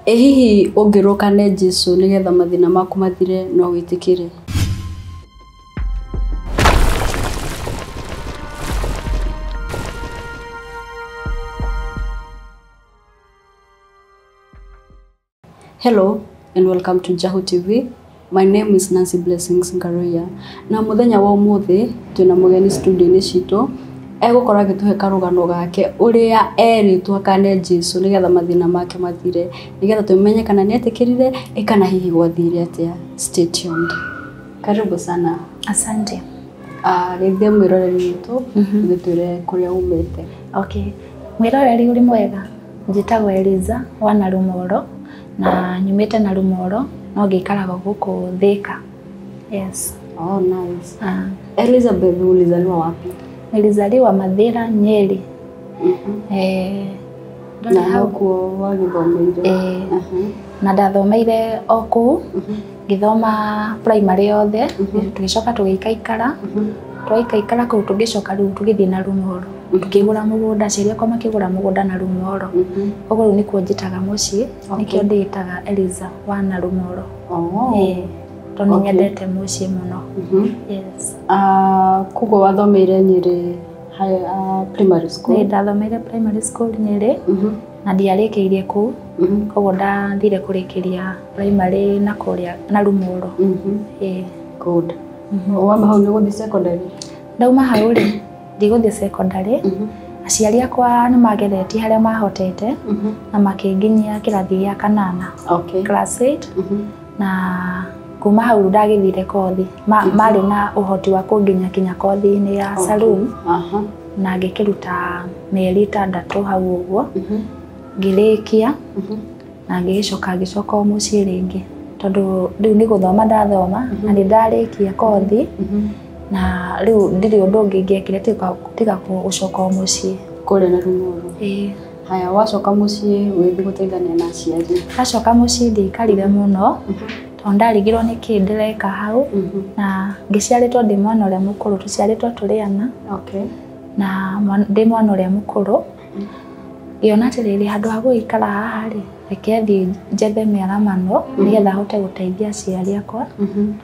Ĩ hihi ũngĩrwo ũkane Jesũ nĩgetha mathĩna maku mathire no wĩtĩkĩre? Hello and welcome to Jahu TV. My name is Nancy Blessings Ngaruiya. Na muthenya wa umuthi twina mugeni studio-inĩ citũ egũkorwo agĩtũhe karũgano gake ũrĩa erĩtwo akane Jesũ nĩgetha mathĩna make mathire, nĩgetha tũmenye kana nĩetĩkĩrire ĩ kana hihi gwathire atĩa. Stay tuned. Karibu sana. Asante. Geithia mwĩroreri witũ ũgĩtwĩre kũrĩa umĩte. Okay. Mwĩroreri ũrĩ mwega, njĩtagwo Eliza wa Narumoro na nyumĩte Narumoro no ngĩikaraga gũkũ Thika. Yes. Oh, nice. Elizabeth, ulizaliwa wapi? Nilizaliwa Mathira, Nyeri. Na hakuo wagĩthomeire? Na ndathomeire o kũu, ngĩthoma primary yothe, tũgĩcoka tũgĩikaikara, twaikaikara kũu tũgĩcoka rĩu tũgĩthiĩ Narumoro. Tukĩgũra mũgũnda, aciari akwa makĩgũra mũgũnda Narumoro. Koguo rĩu nĩkuo njĩtaga mũciĩ, nĩkĩo ndĩĩtaga Eliza wa Narumoro. Tondũ nĩ nyendete mũciĩ mũno. Yes. Koguo wathomeire Nyeri primary school? Nĩ ndathomeire primary school Nyeri na ndiarĩkĩirie kũu. Koguo ndathire kũrĩkĩria primary na kũrĩa Narumoro. Good. Wauma hau nĩ ũgũthiĩ secondary? Ndauma hau rĩ, ndigũthiĩ secondary. Aciari akwa nĩ mageretie harĩa mahotete na makĩnginyia kĩrathi gĩa kanana. Class 8. Na kuma hau ndagĩthire kothi. Marĩ na ũhoti wa kũnginya kinya kothi-inĩ ya saloon. Na ngĩkĩruta mĩeri 6 hau ũguo. Ngĩrĩkia na ngĩgĩcoka ngĩcoka o mũciĩ rĩngĩ. Tondũ rĩu nĩ gũthoma ndathoma na nĩ ndarĩkia kothi. Na rĩu ndirĩ ũndũ ũngĩ ingĩekire tiga gũcoka o mũciĩ. Kũrĩa Narumoro? Ĩĩ. Haya, wacoka mũciĩ ũgĩthiĩ gũteithania na aciari? Ndacoka mũciĩ ndiaikarire mũno tondũ ndarigirwo nĩ kĩĩ ndĩreka hau. Na ngĩciarĩtwo ndĩ mwana ũrĩa mũkũrũ, tũciarĩtwo tũrĩ ana. Na ndĩ mwana ũrĩa mũkũrũ. Ngĩona atĩrĩrĩ, handũ ha gũgĩikara haha rĩ, reke thiĩ njethe mĩaramano nĩgetha hote gũteithia aciari akwa.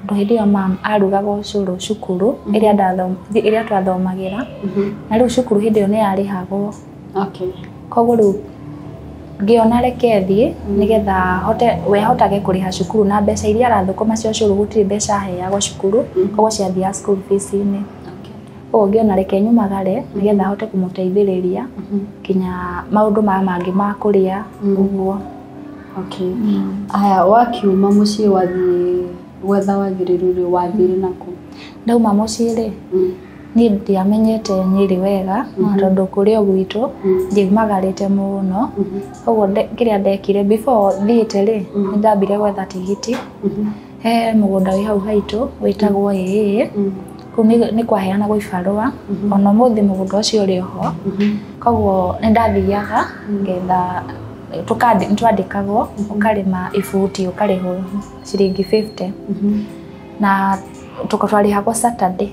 Tondũ hĩndĩ ĩyo mam arugaga ũcũrũ cukuru ĩrĩa twathomagĩra. Na rĩu cukuru hĩndĩ ĩyo nĩ yarĩhagwo. Koguo rĩu ngĩona reke thiĩ nĩgetha hote we hotage kũrĩha cukuru na mbeca iria arathũkũma cia ũcũrũ, gũtirĩ mbeca aheagwo cukuru, koguo ciathiaga school fees-inĩ. Koguo ngĩona reke nyumagare nĩgetha hote kũmũteithĩrĩria kinya maũndũ maya mangĩ ma kũrĩa ũguo. Haya, wakiuma mũciĩ wathiĩ gwetha wagĩrĩru rĩ, wathire nakũ? Ndauma mũciĩ rĩ, niĩ ndiamenyete Nyeri wega tondũ kũrĩa gwitũ ndiumagarĩte mũno. Koguo kĩrĩa ndekire before thiĩte rĩ, nĩ ndambire gwetha tigiti. He mũgũnda wĩ hau haitũ wĩtagwo AA. Kũu nĩ kwaheanagwo ibarũa. Ona ũmũthĩ mũgũnda ũcio ũrĩ oho. Koguo nĩ ndathiaga ngetha twandĩkagwo ũkarĩma ibuti ũkarĩhwo ciringi 50. Na twarĩhagwo Saturday.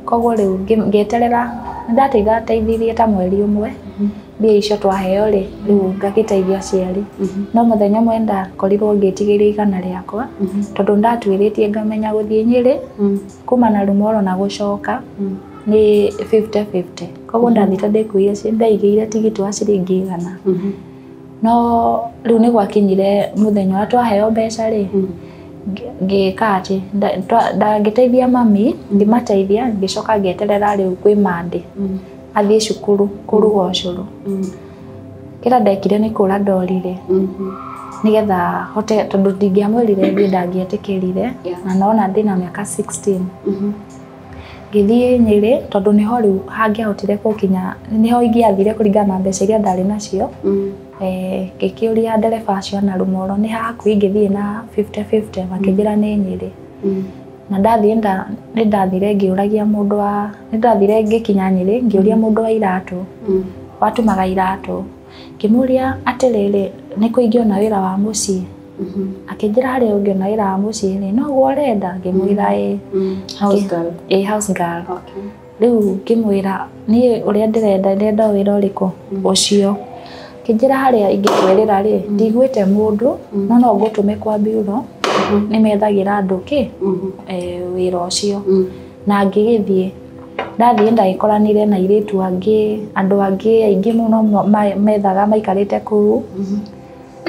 Koguo rĩu ngĩeterera, nĩ ndateithateithirie ta mweri ũmwe. Mbia icio twaheo rĩ, rĩu ngagĩteithia aciari. No mũthenya ũmwe ndakorirwo ngĩtigĩria 100 rĩakwa tondũ ndatuĩrĩtie ngamenya gũthiĩ Nyeri kuma Narumoro na gũcoka nĩ 50-50. Koguo ndathire ndĩkuire, ndaigĩire tigiti wa ciringi 100. No rĩu nĩ gwakinyire mũthenya ũrĩa twaheo mbeca rĩ, ngĩka atĩ ngĩteithia mami, ngĩmateithia, ngĩcoka ngĩeterera rĩu kwĩ Monday athiĩ cukuru kũruga ũcũrũ. Kĩrĩa ndekire nĩ kũra ndorire nĩgetha hote, tondũ ndingĩamwĩrire thiĩ ndangĩetĩkĩrire, na nona ndĩna mĩaka 16. Ngĩthiĩ Nyeri tondũ nĩho rĩu hangĩahotire gũkinya, nĩho ingĩathire kũringana na mbeca iria ndarĩ nacio. Ngĩkĩũria ndereba acio a Narumoro nĩ hakuhĩ ingĩthiĩ na 50-50, makĩnjĩra nĩ Nyeri. Na ndathiĩ nĩ ndathire ngĩũragia mũndũ wa, nĩ ndathire ngĩkinya Nyeri ngĩũria mũndũ wa iratũ, watumaga iratũ. Ngĩmũria atĩrĩrĩ, nĩ kũ ingĩona wĩra wa mũciĩ? Akĩnjĩra harĩa ũngĩona wĩra wa mũciĩ rĩ, noguo ũrenda? Ngĩmwĩra ĩĩ. House girl. Ĩĩ, house girl. Rĩu ngĩmwĩra niĩ ũrĩa ndĩrenda, ndĩrenda wĩra ũrĩkũ? Ũcio. Akĩnjĩra harĩa ingĩkwĩrĩra rĩ, ndiguĩte mũndũ, no no ngũtũme kwa bureau, nĩ methagĩra andũ kĩ wĩra ũcio. Na ngĩgĩthiĩ, ndathiĩ ndagĩkoranire na airĩtu angĩ, andũ angĩ aingĩ mũno methaga maikarĩte kũu,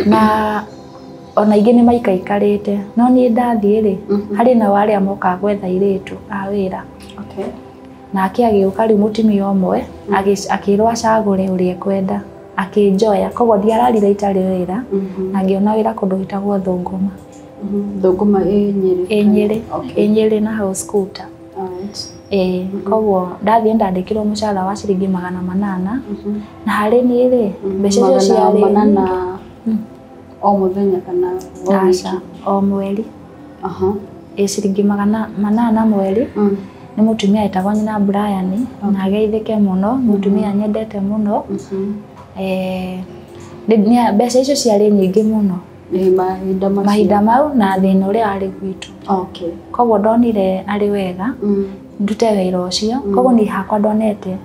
na ona aingĩ nĩ maikaikarĩte, no niĩ ndathiĩ rĩ, harĩ nao arĩa mokaga gwetha airĩtu a wĩra. Nake agĩũka rĩu mũtumia ũmwe, akĩrwo acagũre ũrĩa ekwenda, akĩnjoya, koguo ndiararire itarĩ wĩra, na ngĩona wĩra kũndũ gwĩtagwo Thũngũma. Thũngũma ĩ Nyĩrĩ? Ĩ Nyĩrĩ, ĩ Nyĩrĩ na hau Scooter. Ĩĩ, koguo ndathiĩ ndandĩkirwo mũcara wa ciringi 800, na harĩ niĩ rĩ, mbeca icio ciarĩ 800 o mũthenya kana o wiki? Aca, o mweri. Ĩ ciringi 800 mweri. Nĩ mũtumia etagwo nyina Brian, na ageithĩke mũno, mũtumia nyendete mũno. Mbeca icio ciarĩ nyingĩ mũno. Mahinda macio. Mahinda mau na thĩna ũrĩa warĩ gwitũ. Koguo ndonire arĩ wega ndute wĩra ũcio. Koguo niĩ hakwa ndonete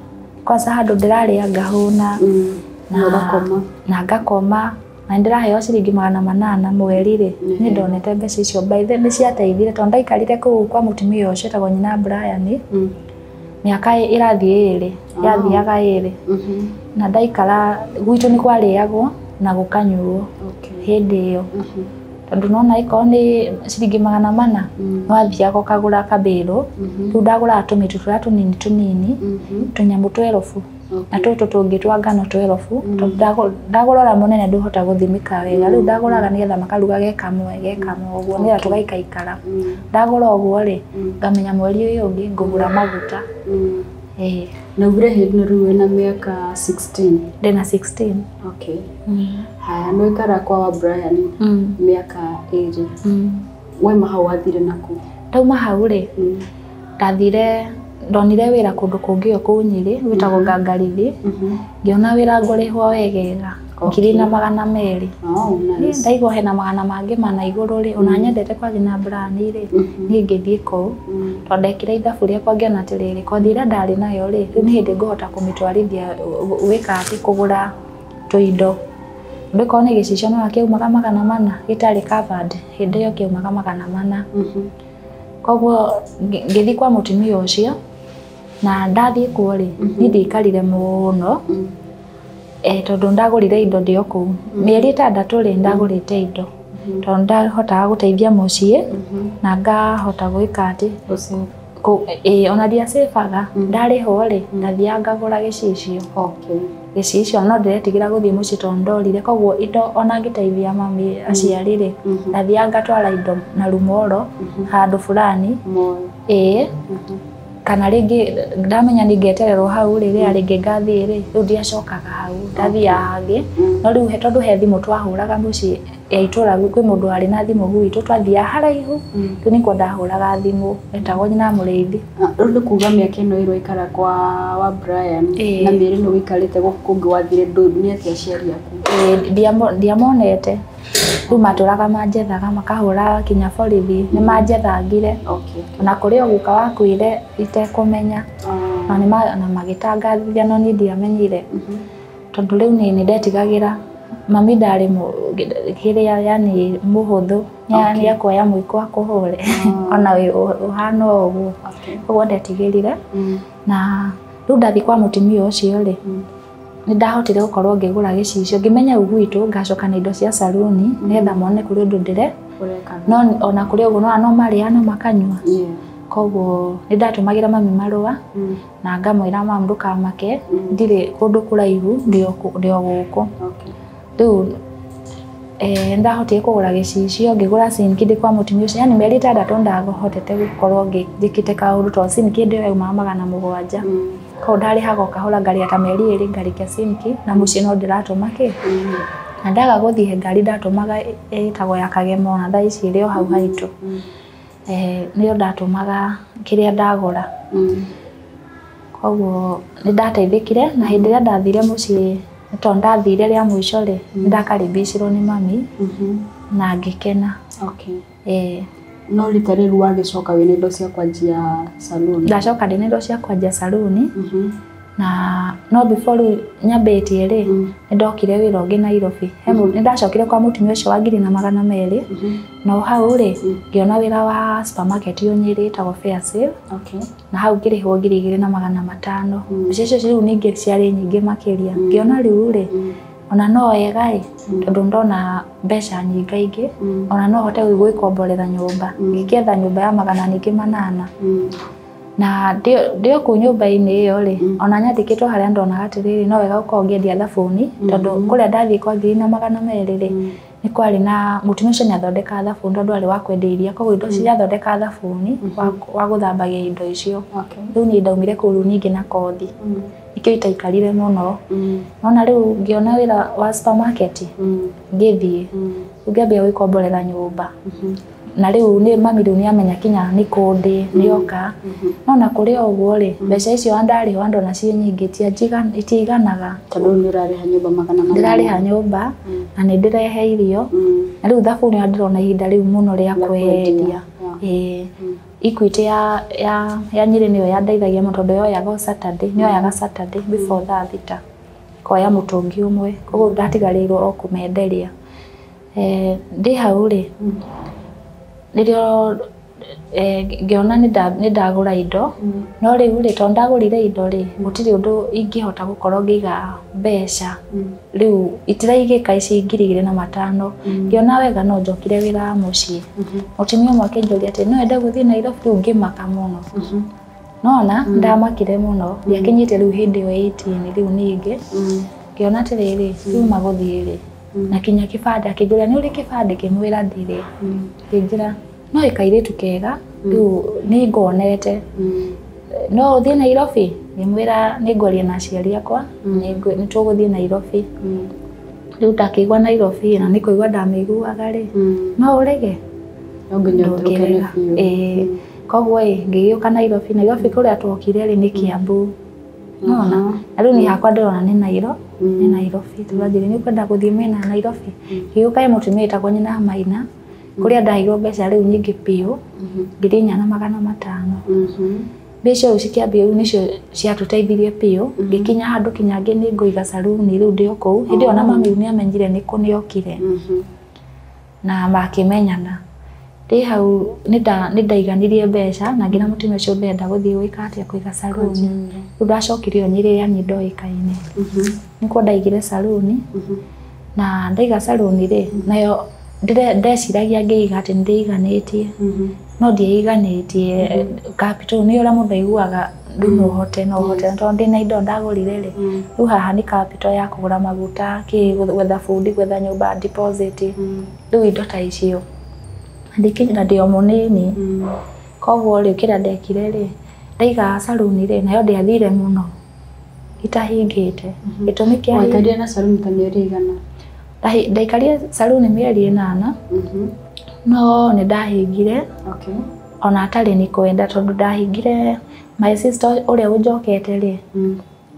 kwanza handũ ndĩrarĩa ngahũna, na ngakoma, na ndĩraheo ciringi 800 mweri rĩ, niĩ ndonete mbeca icio by the nĩ ciateithire tondũ ndaikarire kũu kwa mũtumia ũcio etagwo nyina Brian mĩaka ĩrathiĩ ĩrĩ, yathiaga ĩrĩ, na ndaikara gwitũ nĩ kwarĩagwo na gũkanyuo hĩndĩ ĩyo, tondũ nona ĩkorwo nĩ ciringi 400 wathiaga ũkagũra kabĩrũ, rĩu ndagũraga tũmĩtu tũrĩa tũnini tũnini, tũnyamũ twerobu, na tũtũ tũngĩ twa ngano twerobu, tondũ ndagũra ũrĩa mũnene ndũhota gũthimĩka wega, rĩu ndagũraga nĩgetha makaruga ge kamwe ge kamwe ũguo nĩgetha tũgaikaikara. Ndagũra ũguo rĩ, ngamenya mweri ũyũ ũngĩ ngũgũra maguta. Na ugire hĩndĩ ĩno rĩu wĩna mĩaka 16? Ndĩna 16. Haya, nĩ waikara kwa wa Brian mĩaka 2. Wauma hau wathire nakũ? Ndauma hau rĩ, ndathire ndonire wĩra kũndũ kũngĩ o kũu Nyĩrĩ gwĩtagwo Ngangarithi, ngĩona wĩra ngũrĩhwo wegega 1,200. Ndaigua hena magana mangĩ mana igũrũ rĩ, ona nyendete kwa nyina Brian rĩ, niĩ ngĩthiĩ kũu, tondũ ndekire ithabu rĩakwa ngĩona atĩrĩrĩ, kothi ĩrĩa ndarĩ nayo rĩ, rĩu nĩ hĩndĩ ngũhota kũmĩtwarithia gwĩka atĩ kũgũra tũindo. Ndũkorwo nĩ gĩcicio no kĩaumaga 400 gĩtarĩ covered, hĩndĩ ĩyo kĩaumaga 400. Koguo ngĩthiĩ kwa mũtumia ũcio, na ndathiĩ kuo rĩ, niĩ ndiaikarire mũno, tondũ ndagũrire indo ndĩ o kũu. Mĩeri 6 rĩ, ndagũrĩte indo, tondũ ndahotaga gũteithia mũciĩ, na ngahota gwĩka atĩ, ona ndiacĩbaga, ndarĩhwo rĩ, ndathiaga ngagũra gĩcicio. Gĩcicio no ndĩretigĩra gũthiĩ mũciĩ tondũ ndorire, koguo indo ona ngĩteithia mami aciari rĩ, ndathiaga ngatwara indo na rumoro handũ fulani. Kana rĩngĩ ndamenya nĩ ngetererwo hau rĩ, rĩrĩa rĩngĩ ngathiĩ rĩ, rĩu ndiacokaga hau, ndathiaga hangĩ. No rĩu tondũ he thimũ twahũraga mũciĩ ya itũũra, kwĩ mũndũ warĩ na thimũ gwitũ, twathiaga haraihu, rĩu nĩkuo ndahũraga thimũ, etagwo nyina Mũrĩithi. Rĩu nĩ kuga mĩaka ĩno ĩrĩ waikara kwa wa Brian, na mĩeri ĩno ũikarĩte gũkũ kũngĩ wathire nĩ atĩa aciari aku? Ndiamonete. Rĩu matũraga manjethaga, makahũra kinya borithi, nĩ manjethangire. Ona kũrĩ o guka wakuire itekũmenya. Na magĩtangathithia no niĩ ndiamenyire. Tondũ rĩu niĩ nĩ ndetigagĩra mami ndarĩ kĩrĩa yani mũhũthũ, nĩ ekuoya mũiko akũhũre, ona ũhana o ũguo. Koguo ndetigĩrire. Na rĩu ndathiĩ kwa mũtumia ũcio rĩ, nĩ ndahotire gũkorwo ngĩgũra gĩcicio, ngĩmenya rĩu gwitũ ngacoka na indo cia saruni, nĩgetha mone kũrĩ ũndũ ndĩre. No ona kũrĩ ũguo no marĩa no makanyua. Koguo nĩ ndatũmagĩra mami marũa, na ngamwĩra mamu ndũkamake, ndirĩ kũndũ kũraihu, ndĩ o gũkũ. Rĩu ndahotire kũgũra gĩcicio, ngĩgũra sinki ndĩ kwa mũtumia ũcio, yani mĩeri 6 ndahotete gũkorwo njĩkĩte kaũndũ, tondũ sinki hĩndĩ ĩyo yaumaga 700. Koguo ndarĩhaga o kahora, ngarĩha ta mĩeri 2 ngarĩkia sinki, na mũciĩ no ndĩratũma kĩ. Na ndaga gũthiĩ ngari ndatũmaga ĩtagwo ya Kagemo, na thaa ici ĩrĩ o hau haitũ. Nĩyo ndatũmaga kĩrĩa ndagũra. Koguo nĩ ndateithĩkire, na hĩndĩ ĩrĩa ndathire mũciĩ, tondũ ndathire rĩa mũico rĩ, nĩ ndakaribicirwo nĩ mami, na ngĩkena. No rita rĩu wagĩcoka wĩna indo cia kwanjia saluni? Ndacoka ndĩna indo cia kwanjia saluni. Na no before rĩu nyambĩtie rĩ, nĩ ndokire wĩra ũngĩ Nairobi. Nĩ ndacokire kwa mũtumia ũcio wa 1,200. No hau rĩ, ngĩona wĩra wa supermarket yo Nyĩrĩ ĩtagwo Fair Sale. Na hau ngĩrĩhwo 2,500. Mbeca icio rĩu ningĩ ciarĩ nyingĩ makĩria. Ngĩona rĩu rĩ, ona no wega ĩ, tondũ ndona mbeca nyingaingĩ, ona no hote gwĩkomborera nyũmba. Ngĩkĩetha nyũmba ya 800. Na ndĩ o kũu nyũmba-inĩ ĩyo rĩ, ona nyandĩkĩtwo harĩa ndonaga atĩrĩrĩ, no wega gũkorwo ngĩendia thabuni, tondũ kũrĩa ndathiĩ kwa 1,200 rĩ, nĩ kwarĩ na mũtumia ũcio nĩ athondekaga thabuni tondũ arĩ wa kwendia iria, koguo indo cia athondekaga thabuni wa gũthambagia indo icio. Rĩu niĩ ndaumire kũu rĩu ningĩ na kothi. Nĩkĩo itaikarire mũno. Nona rĩu ngĩona wĩra wa supermarket, ngĩthiĩ. Rĩu ngĩambia gwĩkomborera nyũmba. Na rĩu nĩ mami rĩu nĩamenya kinya nĩ kũ ndĩ, nĩoka. No na kũrĩ o ũguo rĩ, mbeca icio ndarĩhwo ndona ciĩ nyingĩ itiiganaga. Tondũ rĩu nĩ ũrarĩha nyũmba 800. Ndĩrarĩha nyũmba na nĩ ndĩrehe irio. Na rĩu thabuni ĩyo ndĩrona ihinda rĩu mũno rĩa kwendia. Ĩĩ. Equity ya Nyĩrĩ nĩyo yandeithagia mũno tondũ yoyaga o Saturday, nĩyoyaga Saturday before thaa thita. Koya mũtũngi ũmwe, koguo ndatigarĩirwo o kũmenderia. Ndĩ hau rĩ, nĩrĩo ngĩona nĩ ndagũra indo, no rĩu rĩ, tondũ ndagũrire indo rĩ, gũtirĩ ũndũ ingĩhota gũkorwo ngĩiga mbeca. Rĩu itiraigĩka ici 2,500. Ngĩona wega no njokire wĩra wa mũciĩ. Mũtumia ũmwe akĩnjũria atĩ no ende gũthiĩ Nairobi, rĩu ngĩmaka mũno. Nona ndamakire mũno, ndiakinyĩte rĩu hĩndĩ ĩyo 18 rĩu ningĩ. Ngĩona atĩrĩrĩ, riuma gũthiĩ rĩ, na kinya kĩbandĩ, akĩnjũria nĩ ũrĩ kĩbandĩ, ngĩmwĩra ndirĩ. Akĩnjĩra no wĩ kairĩtu kega, rĩu nĩ ngonete. No ũthiĩ Nairobi? Ngĩmwĩra nĩ ngwaria na aciari akwa, nĩ tũgũthiĩ Nairobi. Rĩu ndakĩigua Nairobi na nĩ kũigua ndamĩiguaga rĩ, no ũrege? No nginya ũtũkene biũ. Ĩĩ. Koguo ĩ, ngĩgĩũka Nairobi. Nairobi kũrĩa twokire rĩ nĩ Kiambu. Nona? Na rĩu niĩ hakwa ndĩrona nĩ Nairobi. Nĩ Nairobi. Tũranjĩrire nĩ ũkwenda gũthiĩ mwena wa Nairobi. Ngĩgĩũka he mũtumia wĩtagwo nyina Maina, kũrĩa ndaheirwo mbeca rĩu nyingĩ biũ, 4,500. Mbia icio rĩu cikĩambia rĩu nĩcio ciatũteithirie biũ. Ngĩkinya handũ kinya nĩ ngũiga saruni rĩu ndĩ o kũu. Hĩndĩ ĩyo na mami nĩ amenyire nĩ kũ nĩokire. Na makĩmenyana. Ndĩ hau nĩ ndaiganirie mbeca na ngĩra mũtumia ũcio ndĩrenda gũthiĩ gwĩka atĩa, kũiga saruni. Rĩu ndacokire o Nyĩrĩ ya niĩ ndoĩkaine. Nĩkuo ndaigire saruni. Na ndaiga saruni rĩ, nayo ndeciragia ngĩiga atĩ nĩ ndĩiganĩtie. No ndiĩiganĩtie. Capital nĩ ũrĩa mũndũ aiguaga rĩu no ũhote, no ũhote. Tondũ ndĩna indo ndagũrire rĩ, rĩu haha nĩ capital ya kũgũra maguta, kĩ, gwetha bundi, gwetha nyũmba deposit. Rĩu indo ta icio. Na ndĩ o mũnini. Koguo rĩ, kĩrĩa ndekire rĩ, ndaiga saruni rĩ, nayo ndĩathire mũno itahingĩte. Gĩtũmi kĩa Waikarire na saruni ta mĩeri igana? Ndaikarire saruni mĩeri 8. No nĩ ndahingire. Ona atarĩ nĩ kwenda tondũ ndahingire my sister ũrĩa ũnjokete rĩ,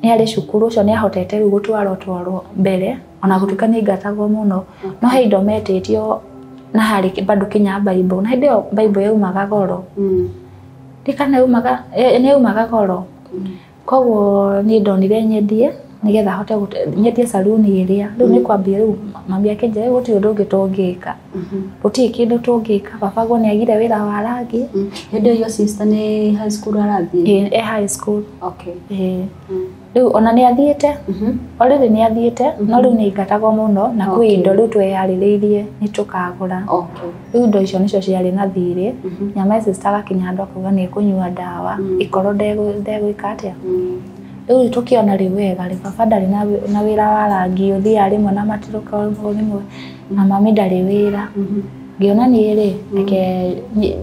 nĩ arĩ cukuru ũcio nĩ ahotete rĩu gũtwarwo twarwo mbere, ona gũtuĩka nĩ aingatagwo mũno. No he indo metĩtio na harĩ bado kinya Bible. Na hĩndĩ ĩyo Bible yaumaga goro. Ndikana nĩ yaumaga goro. Koguo niĩ ndonire nyendie nĩgetha hote nyendie saruni ĩrĩa. Rĩu nĩ kwambia rĩu mami akĩnjĩra gũtirĩ ũndũ ũngĩ tũngĩka. Gũtirĩ kĩndũ tũngĩka. Baba guo nĩ agire wĩra wa rangi. Hĩndĩ ĩyo sister nĩ high school arathiĩ? Ĩĩ, e high school. Ĩĩ. Rĩu ona nĩ athiĩte. Already nĩ athiĩte, no rĩu nĩ aingatagwo mũno na kwĩ indo rĩu tweyarĩrĩirie nĩ tũkagũra. Rĩu indo icio nĩcio ciarĩ na thirĩ. Na my sister agakinya handũ akauga nĩ ekũnyua ndawa, ĩkorwo ndegwĩka atĩa. Rĩu tũkĩona rĩu wega rĩ, baba ndarĩ na wĩra wa rangi, ũthiaga rĩmwe na matirũka rĩmwe, na mami ndarĩ wĩra. Ngĩona niĩ rĩ, reke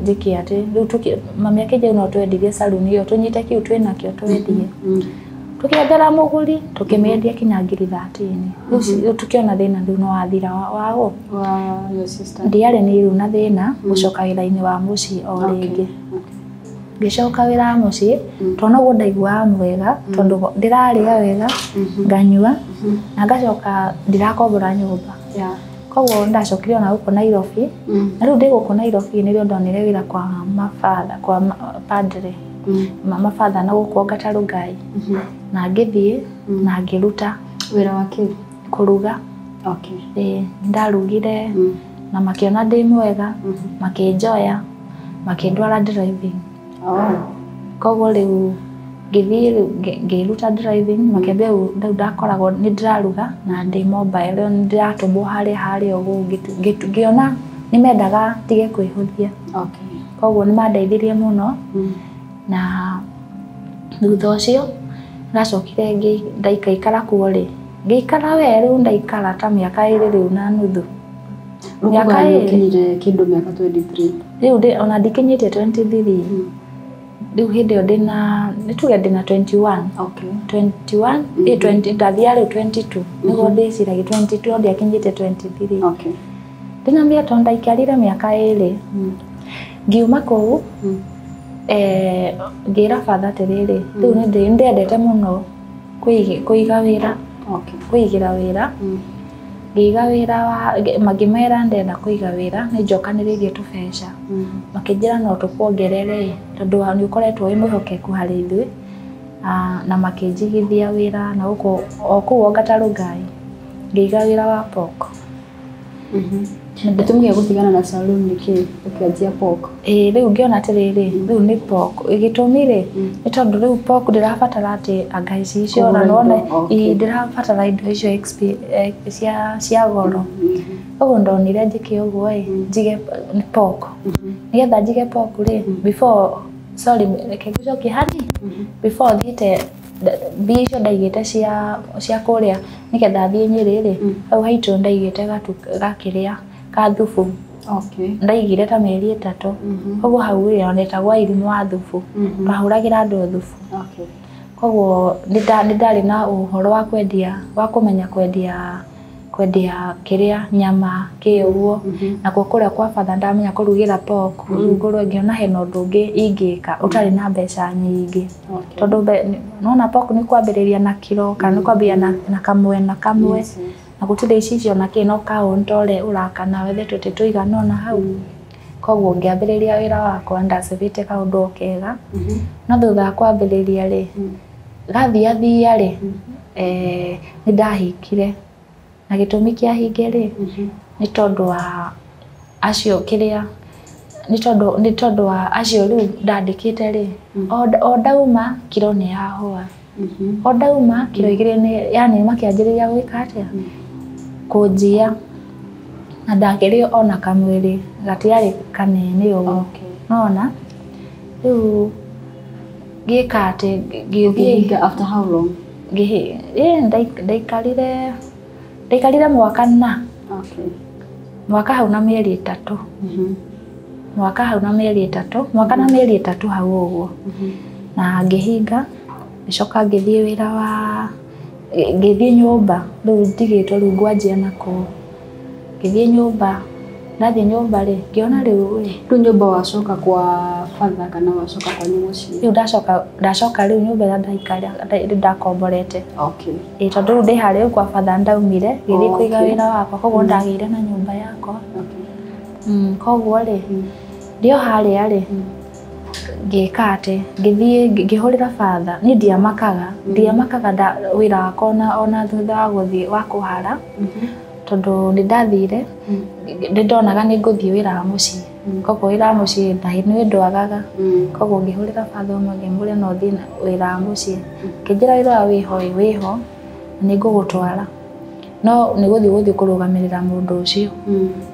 njĩke atĩ, rĩu mami akĩnjĩra no twendirie saruni ĩyo, tũnyite kĩu twĩnakĩo twendie. Tũkĩethera mũgũri, tũkĩmĩendia kinya 13,000. Rĩu tũkĩona thĩna rĩu no wathira wa ũ? Wa your sister. Ndiarĩ nĩ rĩu na thĩna, gũcoka wĩra-inĩ wa mũciĩ o rĩngĩ. Ngĩcoka wĩra wa mũciĩ, tondũ noguo ndaiguaga mwega, tondũ ndĩrarĩa wega, nganyua, na ngacoka ndirakombora nyũmba. Koguo ndacokire ona gũkũ Nairobi, na rĩu ndĩ gũkũ Nairobi nĩrĩo ndonire wĩra kwa mabatha, kwa padre. Mabatha na gũkũ Ongata Rongai. Na ngĩthiĩ na ngĩruta Wĩra wa kĩ? Kũruga. Okay. Ĩĩ, ndarugire na makĩona ndĩ mwega, makĩnjoya, makĩndwara driving. Oh. Koguo rĩu ngĩthiĩ rĩu ngĩruta driving, makĩambia rĩu rĩu ndakoragwo nĩ ndĩraruga na ndĩ mobile, rĩu nĩ ndĩratũmwo harĩa harĩa ũguo, ngĩona nĩ mendaga ndige kwĩhũthia. Okay. Koguo nĩ mandeithirie mũno. Na thutha ũcio ndacokire ndaikaikara kuo rĩ, ngĩikara we rĩu ndaikara ta mĩaka 2 rĩu na nuthu. Rĩu Mĩaka kuga nĩ 2. ũkinyire kĩndũ mĩaka 23. Rĩu ona ndikinyĩtie 23. Rĩu hĩndĩ ĩyo ndĩna, nĩ tuge ndĩna 21. Okay. 21, 20, ndathia rĩu 22. Nĩguo ndĩciragia 22, ndiakinyĩtie 23. Okay. Ndĩna mĩaka, tondũ ndaikarire mĩaka 2. Ngiuma kũu, ngĩra batha atĩrĩrĩ, rĩu nĩ ndendete mũno kũiga wĩra. Okay. Kũigĩra wĩra. Ngĩiga wĩra wa, makĩmera ndenda kũiga wĩra, nĩ njokanĩrĩirie tũbeca. Makĩnjĩra no tũkuongerere tondũ nĩ ũkoretwo wĩ mwĩhokeku harĩ ithuĩ. Na makĩnjigithia wĩra na gũkũ o kũu Ongata Rongai. Ngĩiga wĩra wa pork. Gĩtũmi gĩa gũtigana na saloon nĩ kĩ? Ũkĩanjia pork. Ĩĩ, rĩu ngĩona atĩrĩrĩ, rĩu nĩ pork. Gĩtũmi rĩ, nĩ tondũ rĩu pork ndĩrabatara atĩ anga ici icio na Kũgũra nĩwona indo, okay. ĩĩ, ndĩrabatara indo icio cia goro. Koguo ndonire njĩke ũguo ĩ, njige pork. Nĩgetha njige pork rĩ, before, sorry, reke ngũcokie hani, before thiĩte mbia icio ndaigĩte cia kũrĩa nĩgetha thiĩ Nyĩrĩ rĩ, hau haitũ ndaigĩte gatu gakĩrĩa ka thubu. Okay. Ndaigire ta mĩeri 3. Koguo hau rĩ, ona etagwo irimũ wa thubu. Twahũragĩra andũ thubu. Okay. Koguo nĩ ndarĩ na ũhoro wa kwendia, wa kũmenya kwendia kĩrĩa nyama kĩ ũguo. Nakuo kũrĩa kwa batha ndamenya kũrugĩra pork. Rĩu ngorwo ngĩona hena ũndũ ũngĩ ingĩka ũtarĩ na mbeca nyingĩ. Okay. Tondũ nona pork nĩ kwambĩrĩria na kiro kana nĩ kwambĩrĩria na kamwe na kamwe. Yes, yes. Na gũtirĩ icicio na kĩ, no kaũnta ũrĩa ũrakana wethe tũtĩ tũigana ũna hau. Koguo ngĩambĩrĩria wĩra wakwa ndacĩbĩte kaũndũ o kega. No thutha wa kwambĩrĩria rĩ, gathiathia rĩ, nĩ ndahingire. Na gĩtũmi kĩa hinge rĩ, nĩ tondũ wa acio kĩrĩa, nĩ tondũ wa acio rĩu ndandĩkĩte rĩ, o ndauma kiro nĩ yahũa. O ndauma kiro 2 nĩ, yani makĩanjĩrĩria gwĩka atĩa? Kũnjia. Na ndakĩrĩ ona kamwĩrĩ gatiarĩ kanene ũguo. Okay. Nona? Rĩu ngĩka atĩ ngĩthiĩ Ũkĩhinga after how long? Ndaikarire mwaka na. Okay. Mwaka hau na mĩeri 3. Mwaka hau na mĩeri 3, mwaka na mĩeri 3 hau ũguo. Na ngĩhinga, ngĩcoka ngĩthiĩ wĩra wa, ngĩthiĩ nyũmba, rĩu ndigĩtwo rĩu ngwanjia nakũu. Ngĩthiĩ nyũmba, ndathiĩ nyũmba rĩ, ngĩona rĩu rĩ. Rĩu nyũmba wacoka kwa father kana wacoka kwanyu mũciĩ? Rĩu ndacoka rĩu nyũmba ĩrĩa ndaikara, ndakomborete. Okay. Ĩĩ, tondũ rĩu ndĩ harĩa rĩu kwa father ndaumire, ngĩthiĩ kũiga Okay. wĩra wakwa, koguo ndagĩire na nyũmba yakwa. Okay. Koguo rĩ, ndĩ o harĩa rĩ, ngĩka atĩ, ngĩthiĩ ngĩhũrĩra father, niĩ ndiamakaga, ndiamakaga wĩra wakwa ona thutha wa gũthiĩ wa kũhara, tondũ nĩ ndathire, nĩ ndonaga nĩ ngũthiĩ wĩra wa mũciĩ. Koguo wĩra wa mũciĩ na nĩ ndwagaga. Koguo ngĩhũrĩra father ũmwe ngĩmũria no thiĩ wĩra wa mũciĩ. Akĩnjĩra wĩra wa wĩho ĩ wĩho, na nĩ ngũgũtwara. No nĩ gũthiĩ kũrũgamĩrĩra mũndũ ũcio.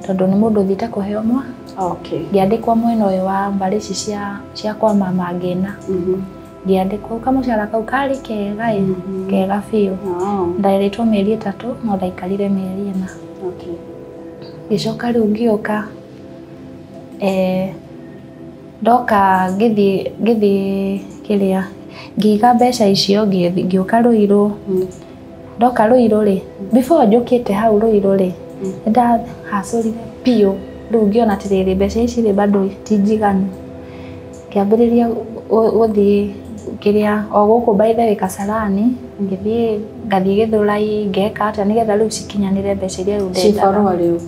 Tondũ nĩ mũndũ ũthiĩte kũheo mwa. Okay. Ngĩandĩkwo mwena ũyũ wa mbarĩ ici cia kwa mama ngĩna. Ngĩandĩkwo kamũcara kau karĩ kega ĩ, kega biũ. Oh. Nderĩtwo mĩeri 3, no ndaikarire mĩeri 4. Okay. Ngĩcoka rĩu ngĩũka, ndoka ngĩthiĩ kĩrĩa, ngĩiga mbeca icio, ngĩũka Ruiru. Ndoka Ruiru rĩ, before njũkĩte hau Ruiru rĩ, nĩ ndahacũrire biũ. Rĩu ngĩona atĩrĩrĩ, mbeca ici rĩ bado ti njiganu. Ngĩambĩrĩria gũthiĩ kĩrĩa, o gũkũ by the way Kasarani, ngĩthiĩ ngathiĩ Gĩthũrai, ngeka atĩa nĩgetha rĩu cikinyanĩre mbeca iria rĩu ndendaga. Cibarũa rĩu.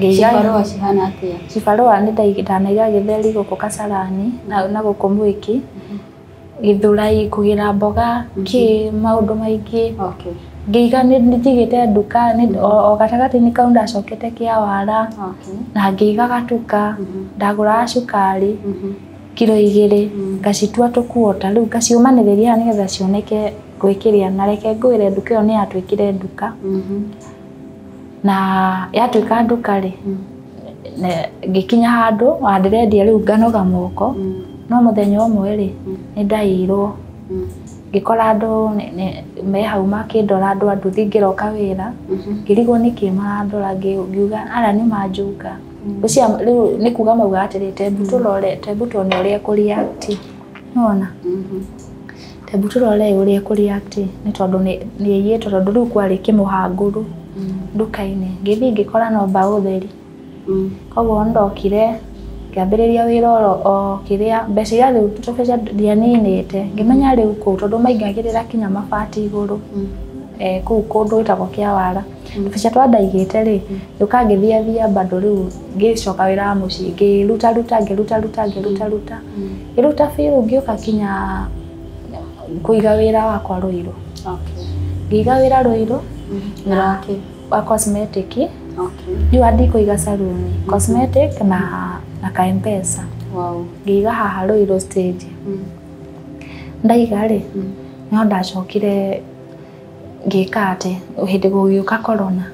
Ngĩiga Cibarũa cihana atĩa? Cibarũa nĩ ndanaiga gĩtheri gũkũ Kasarani na gũkũ Mwiki. Githurai kugira mboga ki maundu maingi. Okay. Ngiiga nĩ njigĩte nduka o gatagatĩ-inĩ kau ndacokete Kĩawara. Okay. Na ngĩiga gatuka ndagũraga cukari kiro 2 ngacitua tũkuota rĩu ngaciũmanĩrĩria haha nĩgetha cioneke gwĩkĩria na reke ngwĩre nduka ĩyo nĩ yatuĩkire nduka. Na yatuĩka nduka rĩ ngĩkinya handũ wa ndĩrendia rĩu nganoga moko no mũthenya ũmwe rĩ nĩ ndaiyirwo. Ngĩkora andũ me hau makĩndora andũ a nduthi ngĩroka wĩra ngĩrigwo nĩkĩ marandora ngiuga ara nĩ manjunga. Ũcio rĩu nĩ kuga mauga atĩrĩ tebu tũrore tebu tuone ũrĩa ekũ-react. Nĩwona? Tebu tũrore ũrĩa ekũ-react nĩ tondũ nĩ aiyĩtwo tondũ rĩu kwarĩ kĩmũhangũru nduka-inĩ. Ngĩthiĩ ngĩkora no mbaũ theri. Koguo ndokire ngĩambĩrĩria wĩra o kĩrĩa mbeca iria rĩu tũbeca ndianinĩte ngĩmenya rĩu kũu tondũ maingagĩrĩra kinya mabati igũrũ kũu kũndũ gwĩtagwo Kĩawara. Tũbeca twa ndaigĩte rĩ ngĩũka ngĩthiathia bado rĩu ngĩcoka wĩra wa mũciĩ ngĩrutaruta ngĩrutaruta ngĩrutaruta ngĩruta biũ ngĩũka kinya kũiga wĩra wakwa Ruiru. Okay. Ngĩiga wĩra Ruiru na wa cosmetic. Okay. Rĩu andikũiga saluni cosmetic na ka M-Pesa. Wow. Ngĩiga haha Ruiru stage. Ndaiga rĩ no ndacokire ngĩka atĩ hĩndĩ gũgĩũka corona.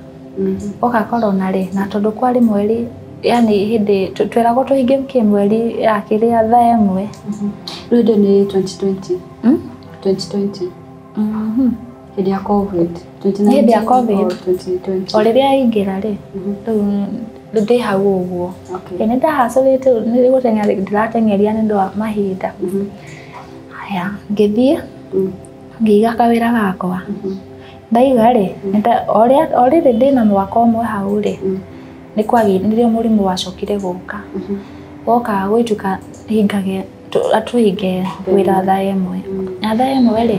Oka corona rĩ na tondũ kwarĩ mweri yani hĩndĩ tweragwo tũhinge kĩmweri ya kĩrĩa thaa ĩmwe. Rĩu hĩndĩ nĩ 2020. 2020. Hĩndĩ ya COVID. Hĩndĩ ya COVID. 2020. O rĩrĩa aingĩra rĩ rĩu ndĩ hau ũguo. Okay. Nĩ ndahacũrĩte nĩ gũteng'era ndĩrateng'eria nĩ ũndũ wa mahinda. Haya ngĩthiĩ ngĩiga kawĩra gakwa. Ndaiga rĩ o rĩrĩ ndĩna mwaka ũmwe hau rĩ nĩ kwagĩ nĩrĩo mũrimũ wacokire gũka. Woka gwĩtuka hingage tũhinge wĩra thaa ĩmwe. Na thaa ĩmwe rĩ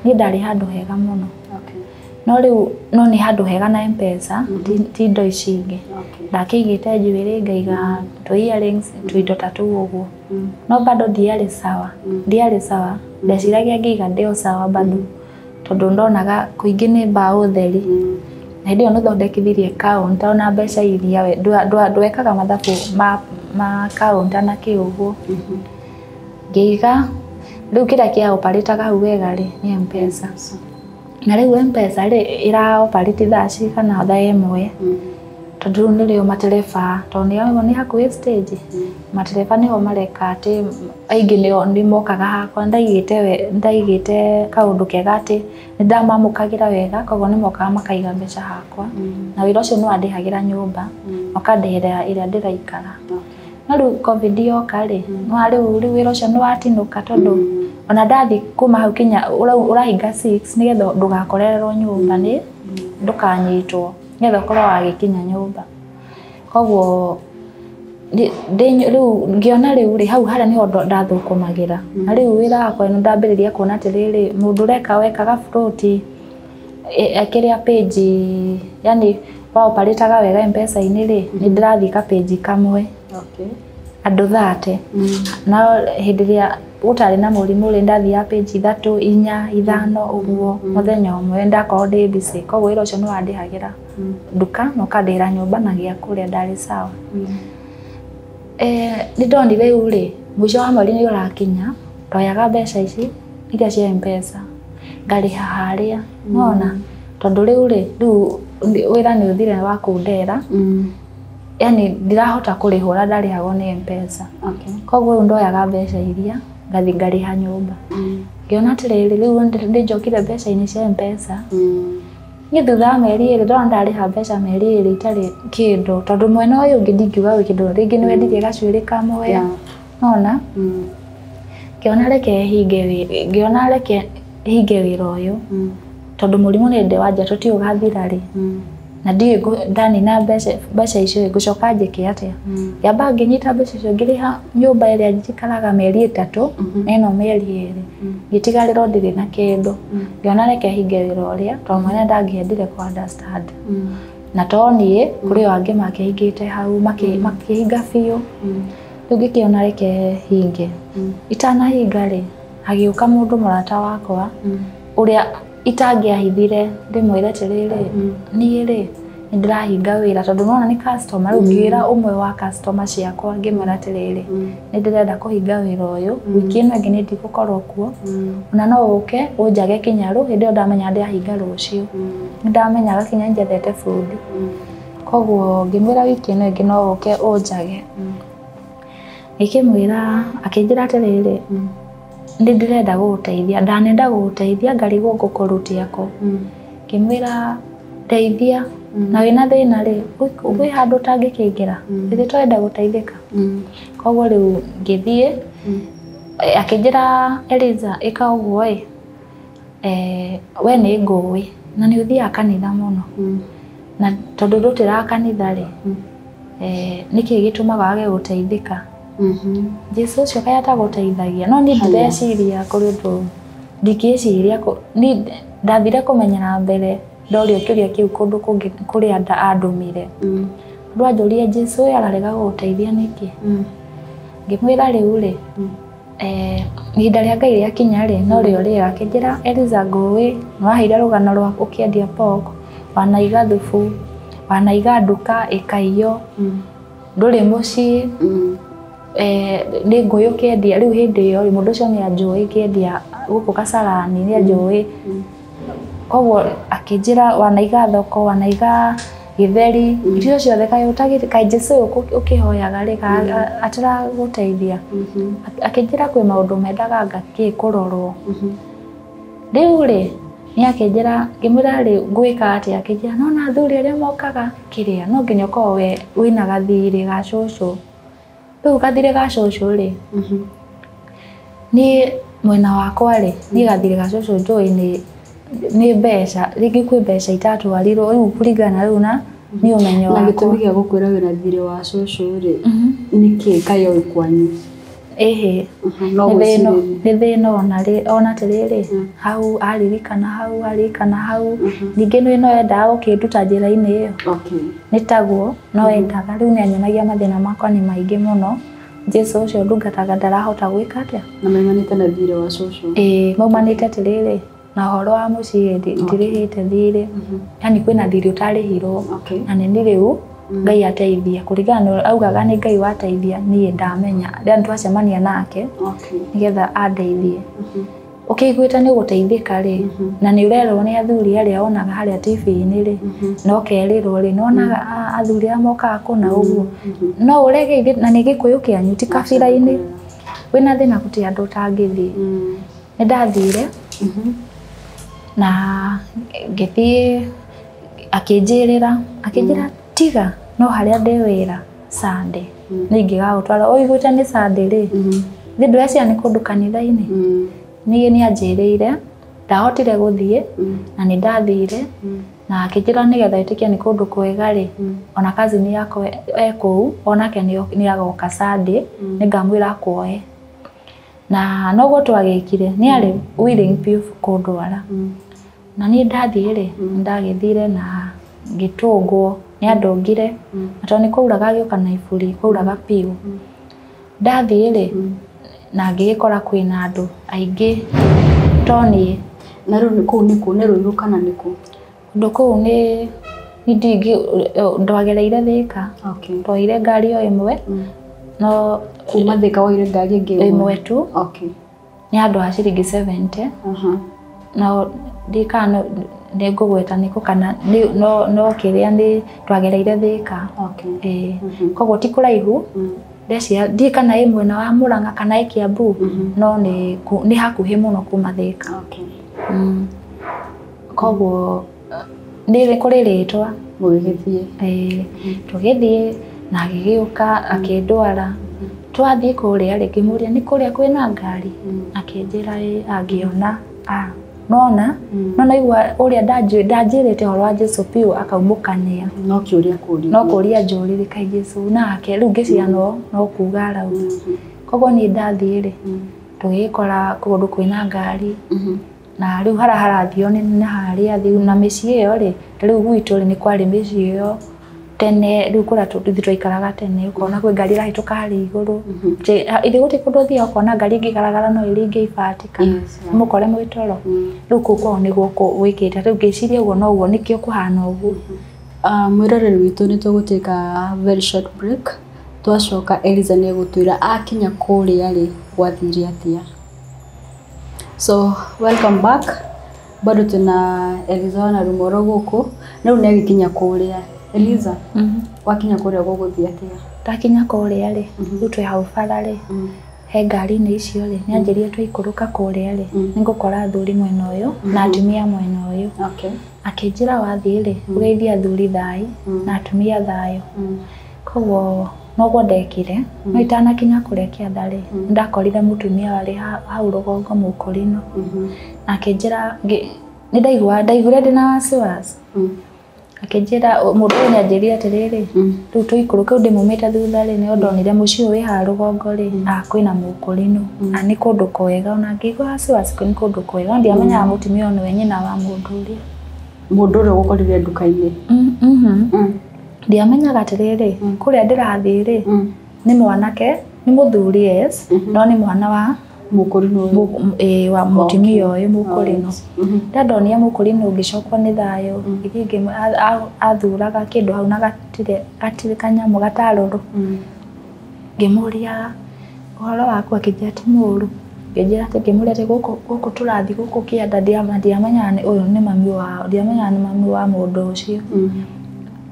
niĩ ndarĩ handũ hega mũno. Okay. No rĩu no nĩ handũ hega na M-Pesa ti indo ici ingĩ. Okay. Ndakĩigĩte njuĩrĩ ngaiga tũ earrings tũindo ta tũu ũguo. No bado ndiarĩ sawa. Ndiarĩ sawa. Ndeciragia ngĩiga ndĩ o sawa bado tondũ ndonaga kũingĩ nĩ mbaũ theri. Na hĩndĩ ĩyo nĩ thondekithirie counter ona mbeca iria we ndwekaga mathabu ma counter na kĩ ũguo. Ngĩiga rĩu kĩrĩa kĩa-operate-aga hau wega rĩ nĩ M-Pesa. Na rĩu M-Pesa rĩ ĩra-operate thaa cigana thaa ĩmwe tondũ rĩu nĩrĩo matereba tondũ nĩ hakuhĩ stage matereba nĩho mareka atĩ aingĩ nĩo nĩ mokaga hakwa ndaigĩte kaũndũ kega atĩ nĩ ndamamũkagĩra wega koguo nĩ mokaga makaiga mbeca hakwa na wĩra ũcio nĩ wandĩhagĩra nyũmba makandĩhĩra ĩrĩa ndĩraikara. No rĩu COVID yoka rĩ no rĩu wĩra ũcio nĩ watinũka tondũ ona ndathi kuma hau kinya ũrahinga 6 nĩgetha ndũgakorererwo nyũmba nĩ ndũkanyitwo nĩgetha ũkorwo wagĩkinya nyũmba. Koguo rĩu ngĩona rĩu rĩ hau harĩa nĩho ndathũkũmagĩra. Na rĩu wĩra wakwa nĩ ndambĩrĩria kuona atĩrĩrĩ mũndũ ũreka wekaga float kĩrĩa page yani wa-operate-aga wega M-Pesa-inĩ rĩ nĩ ndĩrathiĩ ka page kamwe. Okay. Andũ 30. Na hĩndĩ ĩrĩa gũtarĩ na mũrimũ rĩ ndathiaga page 3 4 5 ũguo mũthenya ũmwe ndakorwo ndĩ busy koguo wĩra ũcio nĩ wandĩhagĩra nduka na ũkandĩhĩra nyũmba na gĩa kũrĩa ndarĩ sawa. Nĩ ndonire rĩu rĩ mũico wa mweri nĩ ũrakinya ndoyaga mbeca ici iria cia M-Pesa ngarĩha harĩa nona tondũ rĩu rĩ rĩu wĩra nĩ ũthire wa kũndera yani ndirahota kũrĩhwo ũrĩa ndarĩhagwo nĩ M-Pesa. Okay. Koguo rĩu ndoyaga mbeca iria ngathi ngarĩha nyũmba. Ngĩona atĩrĩrĩ rĩu nĩ njokire mbeca-inĩ cia M-Pesa. Niĩ thutha wa mĩeri ĩrĩ ndona ndarĩha mbeca mĩeri ĩrĩ itarĩ kĩndũ tondũ mwena ũyũ ũngĩ ndingiuga gwĩ kĩndũ rĩngĩ nĩ wendirie gacuĩrĩ kamwe. Nona ngĩona reke hinge wĩra ngĩona reke hinge wĩra ũyũ tondũ mũrimũ nĩ ndĩ wanjia tũtiũĩ ũgathira rĩ. Na ndiũĩ ndanina mbeca icio ngũcoka njĩke atĩa. Ngĩamba ngĩnyita mbeca icio ngĩrĩha nyũmba ĩrĩa njikaraga mĩeri 3 na ĩno mĩeri 2 ngĩtigarĩrwo ndirĩ na kĩndũ. Ngĩona reke hinge wĩra ũrĩa tondũ mwene ndangĩendire kũ understand. Na to niĩ kũrĩ o angĩ makĩhingĩte hau makĩhinga biũ. Rĩu ngĩkĩona reke hinge. Itanahinga rĩ Hagĩũka mũndũ mũrata wakwa ũrĩa itangĩahithire ndĩmwĩre atĩrĩrĩ, niĩ rĩ nĩ ndĩrahinga wĩra tondũ nĩwona nĩ customer. Rĩu ngĩra ũmwe wa customer ciakwa ngĩmwĩra atĩrĩrĩ, nĩ ndĩrenda kũhinga wĩra ũyũ wiki ĩno ĩngĩ, nĩ ndigũkorwo kuo, ona no ũke ũnjage kinya rũ hĩndĩ ĩyo ndamenya ndĩrahinga rũciũ. Nĩ ndamenyaga kinya njethete bundi, koguo ngĩmwĩra wiki ĩno ĩngĩ no ũke ũnjage. Ngĩkĩmwĩra, akĩnjĩra atĩrĩrĩ, nĩ ndĩrenda gũgũteithia, ndanenda gũgũteithia ngarigwo ngũkũrutia kũ. Ngĩmwĩra ndeithia, na wĩna thĩna rĩ, wĩ handũ ũtangĩkĩingĩra, githĩ twenda gũteithĩka. Koguo rĩu ngĩthiĩ, akĩnjĩra Eliza, ĩka ũguo ĩ, we nĩ ngũĩ na nĩ ũthiaga kanitha mũno, na tondũ ndũtĩraga kanitha rĩ, nĩkĩ gĩtũmaga wage gũteithĩka? Jesũ ũcio kaĩ atagũteithagia? No niĩ ndireciria kũrĩ ũndũ ndingĩciria, niĩ ndathire kũmenyera mbere ndorio kĩũria kĩu kũndũ kũngĩ kũrĩa andũmire. Ũndũ anjũria Jesũ ũyũ ararega gũgũteithia nĩkĩ? Ngĩmwĩra rĩu rĩ, ihinda rĩa Ngai rĩakinya rĩ, no rĩo rĩega. Akĩnjĩra Eliza, ngũĩ nĩwaheire rũgano rwa ũkĩendia pork, wanaiga thubu, wanaiga nduka ĩkaiywo, ndũrĩ mũciĩ, nĩ ngũĩ ũkĩendia. Rĩu hĩndĩ ĩyo rĩ, mũndũ ũcio nĩ anjũĩ ngĩendia gũkũ Kasarani, nĩ anjũĩ. Koguo akĩnjĩra wanaiga thoko, wanaiga gĩtheri, irio ciothe, kaĩ ũtagĩte, kaĩ Jesũ ũyũ ũkĩhoyaga rĩ, ataragũteithia? Akĩnjĩra kwĩ maũndũ mendaga ngakĩ kũrorwo. Rĩu rĩ, nĩ akĩnjĩra, ngĩmwĩra rĩ ngwĩka atĩa? Akĩnjĩra nona athuri arĩa mokaga kĩrĩa, no nginya ũkorwo we wĩna gathirĩ ga cũcũ. Rĩu gathirĩ ga cũcũ rĩ, niĩ mwena wakwa rĩ, niĩ gathirĩ ga cũcũ njũĩ nĩ mbeca, rĩngĩ kwĩ mbeca itatwarirwo, rĩu kũringana rĩu na nĩ ũmenyo Na wakwa. Gĩtũmi gĩa gũkwĩra wĩna thirĩ wa cũcũ rĩ, nĩkĩ kaĩ oĩ kwanyu? Ĩhĩ. No Nĩ thĩna, gwĩcirĩria. Nĩ thĩna ona rĩ, ona atĩrĩrĩ, hau aririkana, hau aririkana hau ningĩ nĩ no endaga gũkĩnduta njĩra-inĩ ĩyo. Nĩ taguo no endaga. Rĩu nĩ anyonagia mathĩna makwa nĩ maingĩ mũno, Jesũ ũcio ndungataga ndarahota gwĩka atĩa. Na maimanĩte na thirĩ wa cũcũ. Ĩĩ, maumanĩte atĩrĩrĩ na ũhoro wa mũciĩ, ndirĩhĩte thirĩ, yani kwĩna thirĩ ũtarĩhirwo. Na nĩ rĩu Ngai ateithia kũringana na augaga nĩ Ngai wateithia, niĩ ndamenya rĩrĩa twacemania nake nĩgetha andeithie. Ũkĩiguĩte nĩ ũgũteithĩka rĩ, na nĩ ũrerwo nĩ athuri arĩa wonaga harĩa TV-inĩ rĩ, na ũkerĩrwo rĩ, nĩwonaga athuri arĩa mokaga kũna ũguo, no ũrege ithe, na nĩ Gĩkũyũ kĩanyu, ti kabira-inĩ, wĩna thĩna gũtirĩ andũ ũtangĩthiĩ. Nĩ ndathire na ngĩthiĩ, akĩnjĩrĩra, akĩnjĩra tiga no harĩa ndĩ wĩra Sunday nĩ ingĩgagũtwara. Ũiguĩte nĩ Sunday rĩ, thĩ ndũreciria nĩ kũndũ kanitha-inĩ. Niĩ nĩ anjĩrĩire ndahotire gũthiĩ, na nĩ ndathire, na akĩnjĩra nĩgetha ĩtĩkie nĩ kũndũ kwega rĩ, ona cousin yakwa e kũu, onake nĩ agoka Sunday, nĩ ngamwĩra akuoe. Na noguo twagĩkire, nĩ arĩ willing biũ kũndwara. Na niĩ ndathiĩ rĩ, nĩ ndagĩthire na ngĩtũngwo, nĩ andũngire, na tondũ nĩ kwauraga agĩũka na iburi, kwauraga biũ. Ndathiĩ rĩ, na ngĩgĩkora kwĩna andũ aingĩ to niĩ. Na rĩu nĩ kũu nĩ kũ? Nĩ Rũirũ kana nĩ kũ? Kũndũ kũu nĩ ndingĩ, ndwagereire Thĩka. Twoire ngari o ĩmwe, no Kuma Thĩka woire ngari ĩngĩ? Ĩmwe tu. Nĩ handũ ha ciringi 70. No ndikana nĩ ngũgweta nĩkũ kana no kĩrĩa nĩ twagereire Thĩka. Ĩĩ. Koguo ti kũraihu. Ndeciria ndiĩ kana ĩ mwena wa Mũrang'a kana ĩ Kiambu, no nĩ hakuhĩ mũno kuma Thĩka. Koguo nĩ kũrĩ rĩtwa. Mũgĩgĩthiĩ. Ĩĩ, tũgĩthiĩ na agĩgĩũka akĩndwara. Twathiĩ kũrĩa rĩ, ngĩmũria nĩ kũrĩa kwĩna ngari, akĩnjĩra ĩ, angĩona nona no naigua ũrĩa ndanjĩrĩte ũhoro wa Jesũ biũ akaumũkania. No kĩũria kũria. No kũria njũrire kaĩ Jesũ nake rĩu ngĩciria no kuga arauga. Koguo niĩ ndathiĩ rĩ, tũgĩgĩkora kũndũ kwĩna ngari, na rĩu harĩa harathio nĩ na harĩa thĩ na mĩciĩ ĩyo rĩ, ta rĩu gwitũ rĩ, nĩ kwarĩ mĩciĩ ĩyo. Tene rĩu kũrĩa ithuĩ twaikaraga tene ũkona kwĩ ngari ĩrahĩtũka harĩa igũrũ. Ithuĩ gũtirĩ kũndũ ũthiaga ũkona ngari ĩngĩgaragara no ĩringe ibati kana mũkore mwĩ toro. Rĩu kũu kwao nĩguo gwĩkĩte. Rĩu ngĩciria ũguo noguo nĩkĩo kũhana ũguo. Mwĩroreri witũ nĩ tũgũtĩka very short break. Twacoka Eliza nĩ egũtwĩra akinya kũrĩa rĩ gwathire atĩa. So welcome back. Bado tuna Eliza na Rumoro gũkũ. Rĩu nĩ agĩkinya kũrĩa. Eliza, wakinya kũrĩa gũgũthiĩ atĩa? Ndakinya kũrĩa rĩ, rĩu twĩ hau bara rĩ, he ngari-inĩ icio rĩ, nĩ anjĩrire twaikũrũka kũrĩa rĩ, nĩngũkora athuri mwena ũyũ na atumia mwena ũyũ. Akĩnjĩra wathiĩ rĩ, ũgeithie athuri thayũ na atumia thayũ. Koguo noguo ndekire, no itanakinya kũrĩa kĩanda rĩ, nĩndakorire mũtumia warĩ hau rũgongo mũkũrinũ. Na akĩnjĩra, nĩ ndaiguire ndĩna wasiwasi. Akĩnjĩra mũndũ ũyũ nĩanjĩrire atĩrĩrĩ, rĩu tũikũrũke, rĩu ndĩmumĩte thutha rĩ, nĩo ndonire mũciĩ ũyũ wĩ haha rũgongo rĩ, kwĩna mũkũrinũ, na nĩ kũndũ kwega, ona ngĩigua wasiwasi nĩ kũndũ kwega, no ndiamenyaga mũtumia ũyũ nĩwe nyina wa mũndũ ũrĩa. Mũndũ ũrĩa ũgũkorire nduka-inĩ. Ndiamenyaga atĩrĩrĩ, kũrĩa ndĩrathiĩ rĩ, nĩ mwanake, nĩ mũthuri yes, no nĩ mwana wa mũkũrinũ ũyũ. Wa mũtumia ũyũ mũkũrinũ. Rĩrĩa ndonire mũkũrinũ ngĩcokwo nĩ thayũ, ngĩthiĩ athuraga kĩndũ hau na gatirĩ kanyamũ gatarũrũ. Ngĩmũria ũhoro waku, akĩnjĩra ti mũũru. Ngĩnjĩra atĩ ngĩmũria atĩ gũkũ tũrathiĩ gũkũ kĩanda, ndiamenyaga ũyũ nĩ mami wao, ndiamenyaga nĩ mami wa mũndũ ũcio.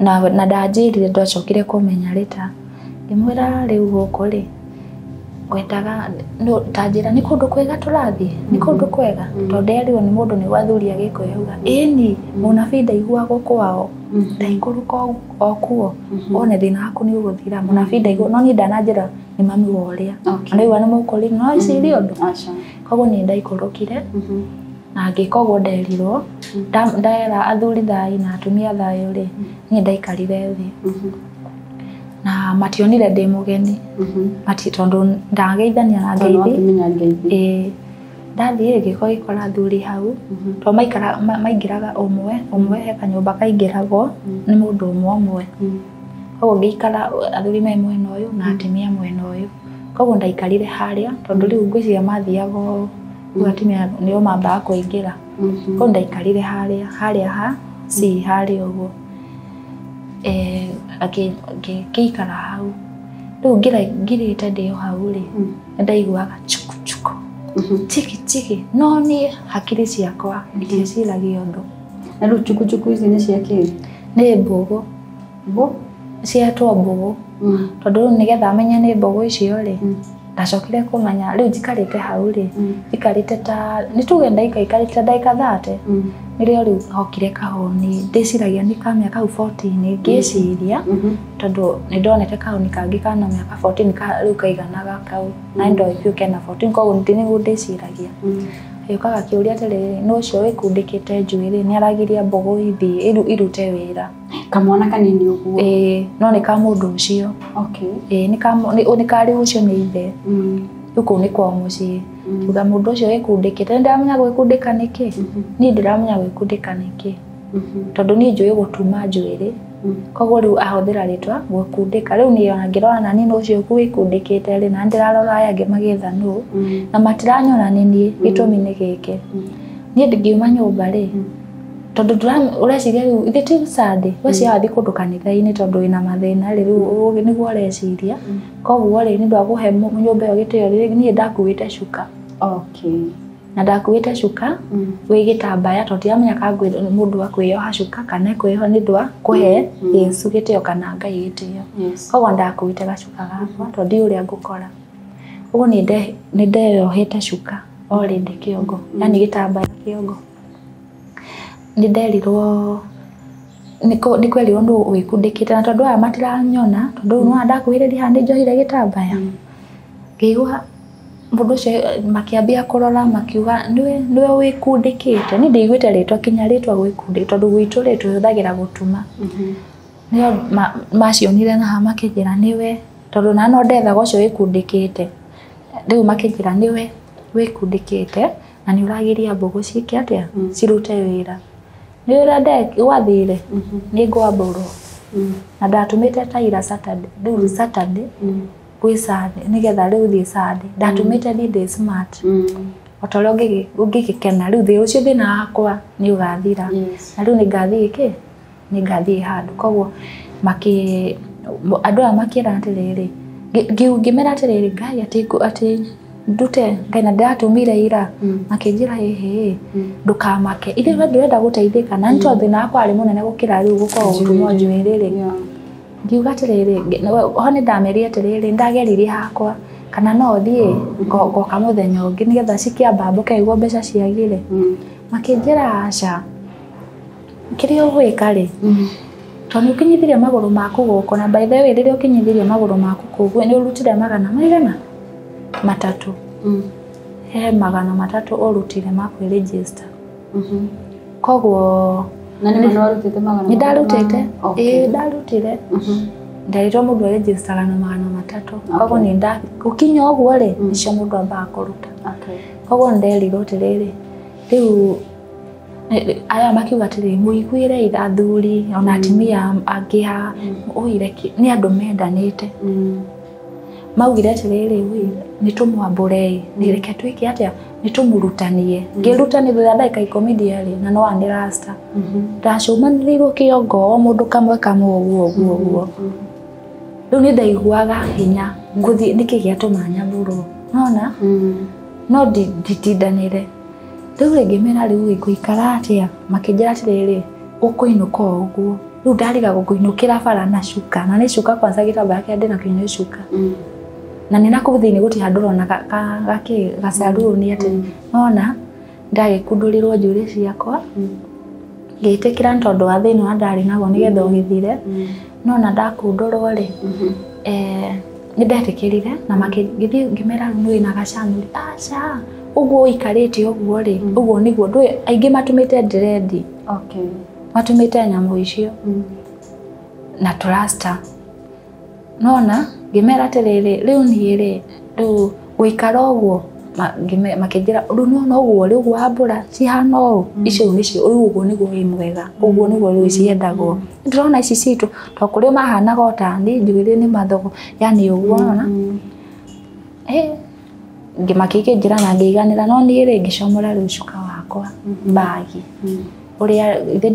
Na ndanjĩrire ndacokire kũmenya rĩta. Ngĩmwĩra rĩu gũkũ rĩ, ngwendaga ta njĩra nĩ kũndũ kwega tũrathiĩ, nĩ kũndũ kwega, tondũ nderirwo nĩ mũndũ nĩguo athuri a Gĩkũyũ auga ĩni mũnabii ndaiguagwo kwao, ndaikũrũka o kuo wone thĩna waku nĩ ũgũthira, mũnabii ndaigua, no niĩ ndananjĩra nĩ mami wa ũrĩa, na rĩu nĩ mũkũrinũ, no ecirie ũndũ. Koguo niĩ ndaikũrũkire na ngĩka ũguo nderirwo, ndera athuri thayũ na atumia thayũ rĩ, niĩ ndaikarire thĩ. Na mationire ndĩ mũgeni, tondũ ndageithania na ngeithi. Ndathiĩ ngĩko gĩkora athuri hau, tondũ maingĩraga ũmwe ũmwe, he kanyũmba kaingĩragwo nĩ mũndũ ũmwe ũmwe. Koguo ngĩikara athuri me mwena ũyũ na atumia mwena ũyũ. Koguo ndaikarire harĩa, tondũ rĩu ngwĩciria mathiaga ũũ, rĩu atumia nĩo mambaga kũingĩra. Koguo ndaikarire harĩa, harĩa ha C harĩa ũguo. Ngĩikara hau. Rĩu ngirĩte ndĩ o hau rĩ, nĩndaiguaga chuku chuku, chiki chiki, no niĩ hakiri ciakwa itieciragia ũndũ. Na rĩu chuku chuku ici nĩ cia kĩĩ? Nĩ mbũgũ. Cietwo mbũgũ. Tondũ rĩu nĩgetha menye nĩ mbũgũ icio rĩ, ndacokire kũmenya rĩu njikarĩte hau rĩ, njikarĩte ta nĩ tuge ndaikarĩte ndagĩka 30, nĩrĩo rĩu hokire kahũni, ndĩciragia nĩ ka mĩaka hau 14, ngĩciria tondũ nĩndonete kahũni kangĩ kana mĩaka 14 rĩu kaiganaga kau, na nĩndoĩ biũ kena 14, koguo nĩguo ndĩciragia. Gĩũka gakĩũria atĩrĩrĩ, nũ ũcio wĩkundĩkĩte njuĩrĩ nĩaragiria mbũgũ ithiĩ irute wĩra. Kamwana kanini ũguo? Ĩĩ, no nĩ ka mũndũ ũcio. Ĩĩ, nĩ karĩ ũcio nĩ ithe. Rĩu kũu nĩ kwao mũciĩ. Uga mũndũ ũcio wĩkundĩkĩte, nĩndĩramenya gwĩkundĩka nĩkĩ? Niĩ ndiramenya gwĩkundĩka nĩkĩ. Tondũ niĩ njũĩ gũtuma njuĩrĩ. Koguo rĩu ahũthĩra rĩtwa gwĩkundĩka. Rĩu niĩ ona ngĩrora na niĩ nũ ũcio wĩkundĩkĩte rĩ, na nĩndĩrarora aya angĩ magĩetha nũ, na matiranyona nĩ niĩ, gĩtũmi nĩ gĩkĩ. Niĩ ngiuma nyũmba rĩ, tondũ ũreciria rĩu ithe ti Sunday, ũreciria wathiĩ kũndũ kanitha-inĩ tondũ wĩna mathĩna rĩ, rĩu nĩguo ũreciria. Koguo rĩ, nĩ ũndũ wa kũhe nyũmba ĩyo gĩtĩo rĩ, niĩ ndakuĩte cuka. Na ndakuĩte cuka wĩ gĩtambaya, tondũ ndiramenya kana mũndũ akwĩyoha cuka kana ekwĩyoha nĩ ũndũ wa kũhe Jesũ gĩtĩo kana Ngai gĩtĩo. Koguo ndakuĩte gacuka gakwa tondũ ndiũĩ ũrĩa ngũkora. Ũguo nĩ ndeyohete cuka already kĩongo, yaani gĩtambaya kĩongo. Nĩ nderirwo nĩ kwerirwo nũ wĩkundĩkĩte, na tondũ aya matiranyona, tondũ rĩu nĩwona ndakuhĩrĩria haha nĩ njohire gĩtambaya. Ngĩigua mũndũ ũcio makĩambia kũrora makiuga nĩwe wĩkundĩkĩte. Niĩ ndiaiguĩte rĩtwa kinya rĩtwa gwĩkundĩka, tondũ gwitũ rĩ tũhũthagĩra gũtuma. Nĩo macionire na haha makĩnjĩra nĩwe, tondũ na no ndethaga ũcio wĩkundĩkĩte. Rĩu makĩnjĩra nĩwe wĩkundĩkĩte na nĩ ũragiria mbũgũ ciĩke atĩa, cirute wĩra. Nĩ ũrĩa gwathire, nĩ ngwambũrwo. Na ndatumite taira Saturday riu Saturday gwĩ Sunday nigetha riu thiĩ Sunday ndatumite ni ndĩ smart o ta ũrĩa ũngĩgĩkena rĩu thĩ ũcio thĩna wakwa nĩ ũgathira. Na rĩu nĩngathiĩ kĩ nĩngathiĩ handũ koguo andũ aya makĩra atĩrĩrĩ ngĩmera atĩrĩrĩ Ngai atĩ ndute Ngai na ndĩratũmire ira makĩnjĩra ĩhĩ ndũkamake ithuĩ we ndũrenda gũteithĩka na nĩ tondũ thĩna wakwa warĩ mũnene gũkĩra rĩu gũkorwo gũtumwo njuĩrĩ rĩ. Ngiuga atĩrĩrĩ ho nĩ ndamerire atĩrĩrĩ ndageririe hakwa kana no thiĩ ngoka mũthenya ũngĩ nĩgetha cikĩamba mbũke nĩguo mbeca ciagĩre. Makĩnjĩra aca kĩrĩa ũgwĩka rĩ tondũ nĩ ũkinyithirie magũrũ maku gũkũ na by the way rĩrĩa ũkinyithirie magũrũ maku kũu nĩ ũrutire magana maigana matatũ. He magana matatũ ũrutire ma kwĩregister. Koguo na nĩ ma nĩwarutĩte magana? Nĩ ndarutĩte. Ĩĩ ndarutire. Nderirwo mũndũ eregistaga na magana matatũ. Koguo nĩ gũkinya ũguo rĩ nĩcio mũndũ ambaga kũruta. Koguo nĩ nderirwo atĩrĩrĩ rĩu aya makiuga atĩrĩrĩ mũiguĩre athuri ona atumia angĩ ha ũire nĩ andũ mendanĩte. Maugire atĩrĩrĩ nĩ tũmwambũre ĩ reke twĩke atĩa nĩ tũmũrutanie. Ngĩrutania thutha ndagĩka ikũmi ndiarĩ na no nĩ rasta. Ndacumanĩrĩirwo kĩongo o mũndũ kamwe kamwe ũguo ũguo ũguo. Rĩu nĩ ndaiguaga hinya ngũthiĩ nĩkĩ gĩatũma nyambũrwo nona no nditindanĩre. Rĩu ngĩmera rĩu ngũikara atĩa makĩnjĩra atĩrĩrĩ ũkũinũka o ũguo. Rĩu ndarigagwo ngũinũkĩra bara na cuka na nĩ cuka kwanza gĩtambaya kĩrĩa ndĩnakĩo nĩ cuka. Na nĩ nakũu thĩinĩ gũtirĩ handũ ũrona gakĩ gacaruni atĩ nona ndagĩkundũrĩrwo njuĩrĩ ciakwa ngĩtĩkĩra nĩ tondũ wa thĩna wa ndarĩ naguo nĩgetha ũgĩthire. Nona ndakundũrwo rĩ nĩ ndetĩkĩrire na ngĩthiĩ ngĩmera rĩu wĩna gacanũri aca ũguo ũikarĩte ũguo rĩ ũguo nĩguo ndũĩ aingĩ matũmĩte dread. Matũmĩte nyamũ icio na tũrasta. Nona ngĩmera atĩrĩrĩ rĩu niĩ rĩ rĩu gũikara ũguo makĩnjĩra rĩu nĩwona ũguo rĩu ũguo wambũra cihana ũũ icio nĩcio rĩu ũguo nĩguo wĩ mwega ũguo nĩguo rĩu ciendagwo. Ndĩrona ici citũ to kũrĩa mahanaga o ta niĩ njuĩrĩ nĩ mathogo yani ũguo nona. Makĩnjĩra na ngĩiganĩra no niĩ rĩ ngĩcomora rĩu cuka wakwa mbagi ũrĩa ithe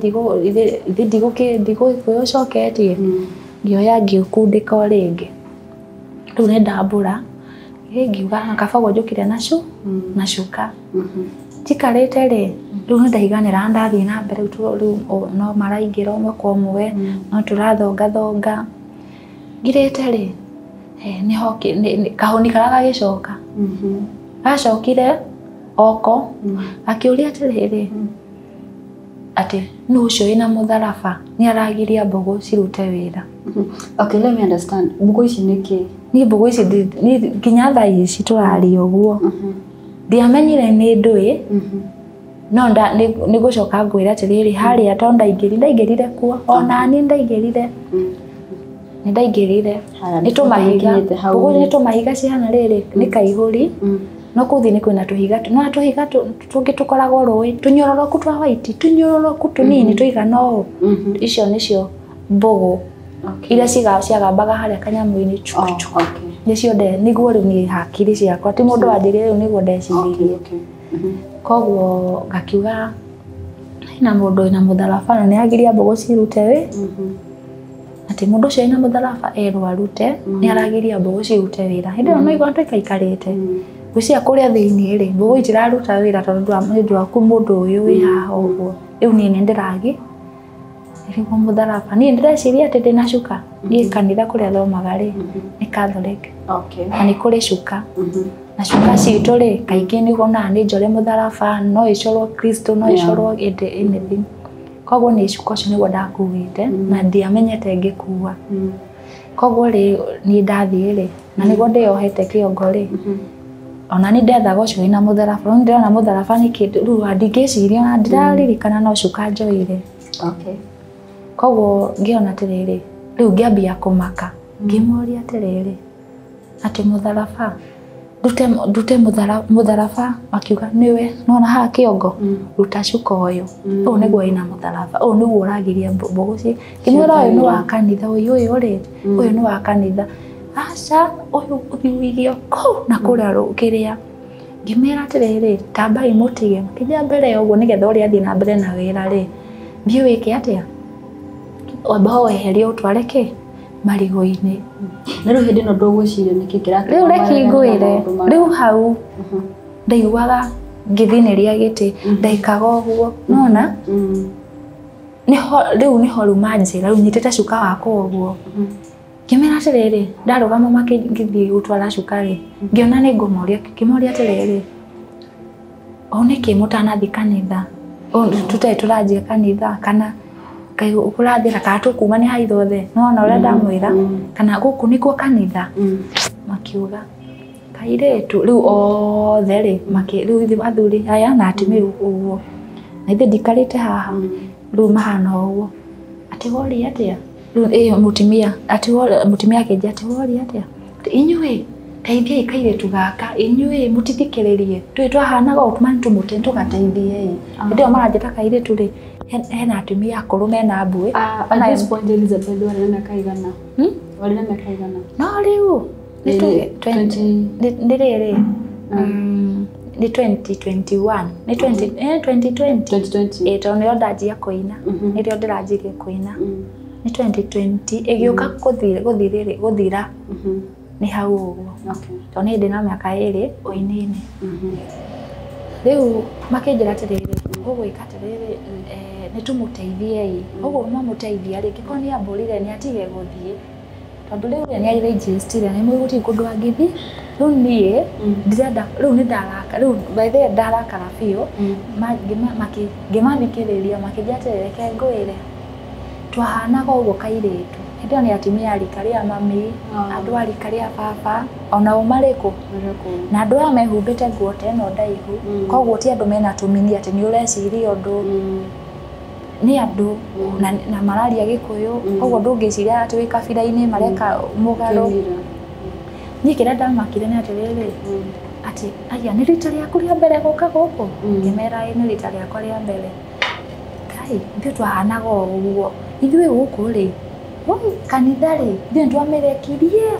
ndigũkĩũcoketie ngĩoya ngĩũkundĩka o rĩngĩ. Rĩu nĩ ndambũra ngiuga kaba ũguo njũkire na cuka. Njikarĩte rĩ rĩu nĩ ndaiganĩra ndathiĩ na mbere rĩu no maraingĩra ũmwe kwa ũmwe no tũrathongathonga. Ngirĩte rĩ nĩho kahũni karĩa gagĩcoka. Gacokire oko akĩũria atĩrĩrĩ atĩ nũ ũcio wĩna mũtharaba nĩ aragiria mbũgũ cirute wĩra. Okay, let me understand. Mbũgũ ici nĩ kĩ? Niĩ mbũgũ ici nginya thaa ici tũraria ũguo ndiamenyire nĩ ndũĩ no nĩ gũcoka ngwĩra atĩrĩrĩ harĩa tondũ ndaingĩrire kuo ona niĩ ndaingĩrire nĩ ndaingĩrire nĩ tũmahiga mbũgũ nĩ tũmahiga cihana rĩrĩ nĩ kaihũri no kũu thĩinĩ kwĩna tũhiga no tũhiga tũngĩ tũkoragwo rũĩ tũnyororoku twa white tũnyororoku tũnini tũigana ũũ icio nĩcio mbũgũ iria ciagambaga harĩa kanyamũ-inĩ chuku nĩcio nĩguo rĩu niĩ hakiri ciakwa ti mũndũ wanjĩrire rĩu nĩguo ndeciririe. Koguo ngakiuga hena mũndũ wĩna mũtharaba na nĩagiria mbũgũ cirute wĩ atĩ mũndũ ũcio wĩna mũtharaba erwo arute nĩ aragiria mbũgũ cirute wĩra. Hĩndĩ ĩyo no igua tũikaikarĩte ngwĩciria kũrĩa thĩinĩ rĩ mbũgũ itiraruta wĩra tondũ nĩ ũndũ waku mũndũ ũyũ wĩ haha ũguo rĩu niĩ nĩ ndĩragi nĩguo mũtharaba niĩ ndĩreciria atĩ ndĩna cuka niĩ kanitha kũrĩa thomaga rĩ nĩ Catholic na nĩ kũrĩ cuka na cuka citũ rĩ kaingĩ nĩ wonaga nĩ njore mũtharaba no ĩcorwo Kristo no ĩcorwo anything. Koguo nĩ cuka ũcio nĩguo ndakuĩte na ndiamenyete ngĩkua. Koguo rĩ niĩ ndathiĩ rĩ na nĩguo ndĩyohete kĩongo rĩ ona nĩ ndethaga ũcio wĩna mũtharaba rĩu ndĩrona mũtharaba nĩ kĩndũ rĩu ndingĩciria ona ndiraririkana no cuka njoire. Koguo ngĩona atĩrĩrĩ rĩu ngĩambia kũmaka ngĩmũria atĩrĩrĩ atĩ mũtharaba Ndute mũtharaba makiuga nĩwe nona haha kĩongo ruta cuka ũyũ ũyũ nĩguo wĩna mũtharaba ũyũ nĩguo ũragiria mbũgũ ci ngĩmwĩra ũyũ nĩ wa kanitha ũyũ ũyũ rĩ ũyũ nĩ wa kanitha aca ũyũ ũthiĩ ũige kũu na kũrĩa kĩrĩa ngĩmera atĩrĩrĩ tambai mũtige makĩnjia mbere ũguo nĩgetha ũrĩa athiĩ na mbere na wĩra rĩ thiĩ wĩke atĩa wamba weherie ũtware kĩ marigũ-inĩ na rĩu hĩndĩ ĩno ndũgwĩciria nĩkĩ kĩratũma rĩu reke ngwĩre rĩu hau ndaiguaga ngĩthinĩria gĩtĩ ndaikaga ũguo nona nĩho rĩu nĩho rĩu manjĩra rĩu nyitĩte cuka wakwa ũguo ngĩmera atĩrĩrĩ ndarũgama ngĩthiĩ gũtwara cuka rĩ ngĩona nĩ ngũmoria ngĩmoria atĩrĩrĩ o nĩkĩ mũtanathiĩ kanitha tũtarĩ tũranjia kanitha kana Ngai ũkũrathĩra kana tũkuma nĩ haithothe nona ũrĩa ndamwĩra kana gũkũ nĩkuo kanitha makiuga kairĩtu rĩu othe rĩ rĩu athuri aya na atumia ũguo na ithuĩ ndikarĩte haha rĩu mahana ũguo atĩ woria atĩa rĩu mũtumia atĩ mũtumia akĩnjia atĩ woria atĩa inyuĩ teithiai kairĩtu gaka inyuĩ mũtithikĩrĩrie tũĩ twahanaga ũũ tũmani tũmũte tũgateithiei hĩndĩ ĩyo maranjĩta kairĩtu rĩ hena atumia akũrũ mena mbuĩ. At this point Elizabeth warĩ na mĩaka igana? Warĩ na mĩaka igana? No rĩu nĩ rĩrĩ nĩ 2021 nĩ 2020 tondũ nĩrĩo ndanjia kũina nĩrĩo ndĩranjirie kũina nĩ 2020 ĩgĩũka gũthira nĩ hau ũguo tondũ niĩ ndĩ na mĩaka ĩrĩ ũini-inĩ. Rĩu makĩnjĩra atĩrĩrĩ ũgwĩka atĩrĩrĩ nĩ tũmũteithiei ũguo mwamũteithia rĩ kĩkorwo nĩ ambũrire nĩ atige gũthiĩ tondũ rĩu nĩ arĩnjĩstire nĩ mũĩ gũtirĩ kũndũ angĩthiĩ rĩu niĩ ndĩrenda rĩu nĩ ndarakara rĩu by the way ndarakara biũ ngĩmathikĩrĩria makĩnjĩra atĩrĩrĩ reke ngwĩre twahanaga ũguo kairĩtu hĩndĩ ĩyo nĩ atumia a rika rĩa mami andũ a rika rĩa baba onao marĩ kũ na andũ aya mehumbĩte nguo ta ĩno ndaihu koguo ti andũ mena tũmini atĩ nĩ ũreciria ũndũ nĩ andũ na mararia Gĩkũyũ koguo ndũngĩciria atĩ wĩ kabira-inĩ mareka mũgarũ. Niĩ kĩrĩa ndamakire nĩ atĩrĩrĩ atĩ aya nĩ rita rĩaku rĩa mbere gũka gũkũ ngĩmera ĩ nĩ rita rĩakwa rĩa mbere Ngai ithuĩ twahanaga ũguo ithuĩ gũkũ rĩ kanitha rĩ ithuĩ nĩtwamĩrekirie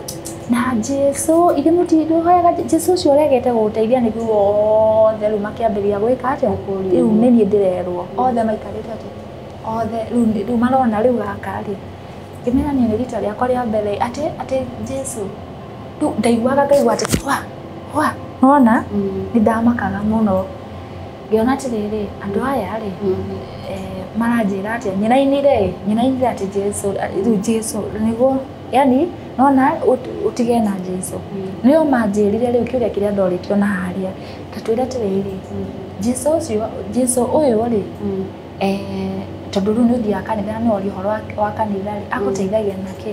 na Jesũ ithuĩ mũtihoyaga Jesũ ũcio ũregete gũgũteithia nĩguo othe rĩu makĩambĩrĩria gwĩka atĩa rĩu nĩ niĩ ndĩrerwo othe maikarĩte atĩ othe rĩu marona rĩu gaka rĩ ngĩmera niĩ nĩ rita rĩakwa rĩa mbere atĩ atĩ Jesũ rĩu ndaiguaga ngaigua atĩ wa wa nona nĩ ndamakaga mũno ngĩona atĩrĩrĩ andũ aya rĩ maranjĩra atĩa nyinainire atĩ Jesũ rĩu Jesũ nĩguo yani nona ũtige na Jesũ nĩo manjĩrire rĩu kĩũria kĩrĩa ndorĩtio na harĩa ta twĩre atĩrĩrĩ Jesũ ũcio Jesũ ũyũ rĩ tondũ rĩu nĩ ũthiaga kanitha na nĩworia ũhoro wa kanitha rĩ agũteithagia nakĩ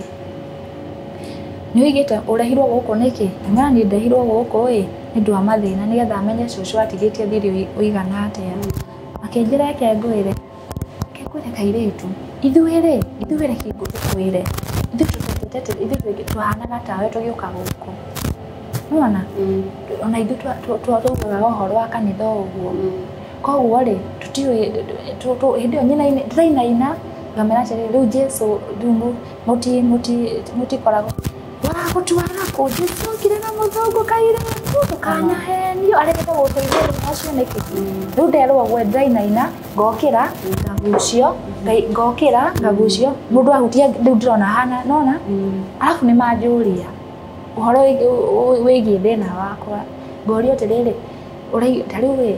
nĩ ũigĩte ũrehirwo gũkũ nĩkĩ ngĩmwĩra niĩ ndehirwo gũkũ ĩ nĩ ũndũ wa mathĩna nĩgetha amenye cũcũ atigĩtie thirĩ ũigana atĩa makĩnjĩra reke ngwĩre kairĩtu ithuĩ rĩ ithuĩ reke ngũkwĩre ithuĩ ithuĩ twahanaga tawe tũgĩũka gũkũ nĩwona ona ithuĩ twaugaga ũhoro wa kanitha ũguo koguo rĩ tũtiũĩ hĩndĩ ĩyo ndĩrainaina ngamera atĩrĩrĩ rĩu Jesũ rĩu mũtikoragwo wagũtwara kũ Jesũ okire na mũthũngũ kairĩtu ndũkanahenio aregete gũteithia thĩna ũcio nĩkĩ rĩu nderwo ũguo ndĩrainaina ngokĩra ngagucio ngokĩra ngagucio mũndũ ahutia rĩu ndĩrona hana nona arabu nĩ manjũria ũhoro wĩgiĩ thĩna wakwa ngorio atĩrĩrĩ ta rĩu ĩ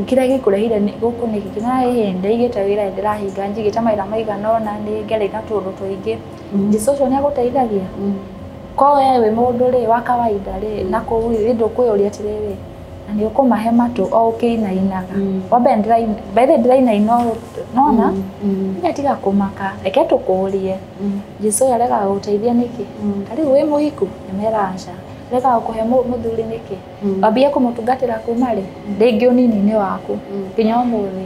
kĩrĩa gĩkũrehire gũkũ nĩkĩ ngĩmera ĩhĩ ndaigĩte wĩra ndĩrahinga njigĩte mawĩra maigana ũna nĩ ngereire tũũndũ tũingĩ Jesũ ũcio nĩ agũteithagia ko we wĩ mũndũ rĩ wa kawaida rĩ na kũu rĩ ndũkwĩyũria atĩrĩrĩ na nĩ ũkũmahe matũ o ũkĩinainaga wambe mbere ndĩrainaina nona tiga kũmaka reke tũkũrie Jesũ ũyũ aregaga gũgũteithia nĩkĩ ta rĩu wĩ mũhiku ngĩmera aca aregaga gũkũhe mũthuri nĩkĩ wambie kũmũtungatĩra kuma rĩ rĩngĩ ũnini-inĩ waku nginya ũmũthĩ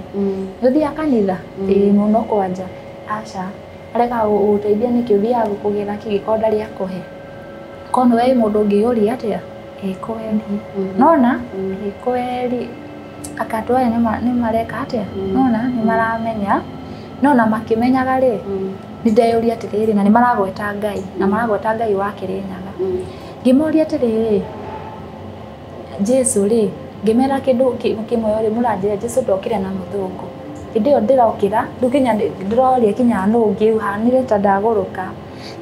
nĩ ũthiaga kanitha ĩĩ mũno kwanja aca aregaga gũgũteithia nĩkĩ ũthiaga kũgĩra kĩ gĩkorwo ndarĩ akũhe korwo nĩwe wĩ mũndũ ũngĩyũria atĩa Ĩ kweli nona ĩ kweli aka andũ aya nĩ mareka atĩa nona nĩ maramenya nona makĩmenyaga rĩ nĩ ndeyũria atĩrĩrĩ na nĩ maragweta Ngai na maragweta Ngai wa Kĩrĩnyaga ngĩmoria atĩrĩrĩ Jesu rĩ ngĩmera kĩndũ kĩmwe rĩ mũranjĩra Jesu ndokire na mũthũngũ hĩndĩ ĩyo ndĩrokĩra rĩu nginya ndĩroria kinya nũ ũngĩ ũhanire ta ndagũrũka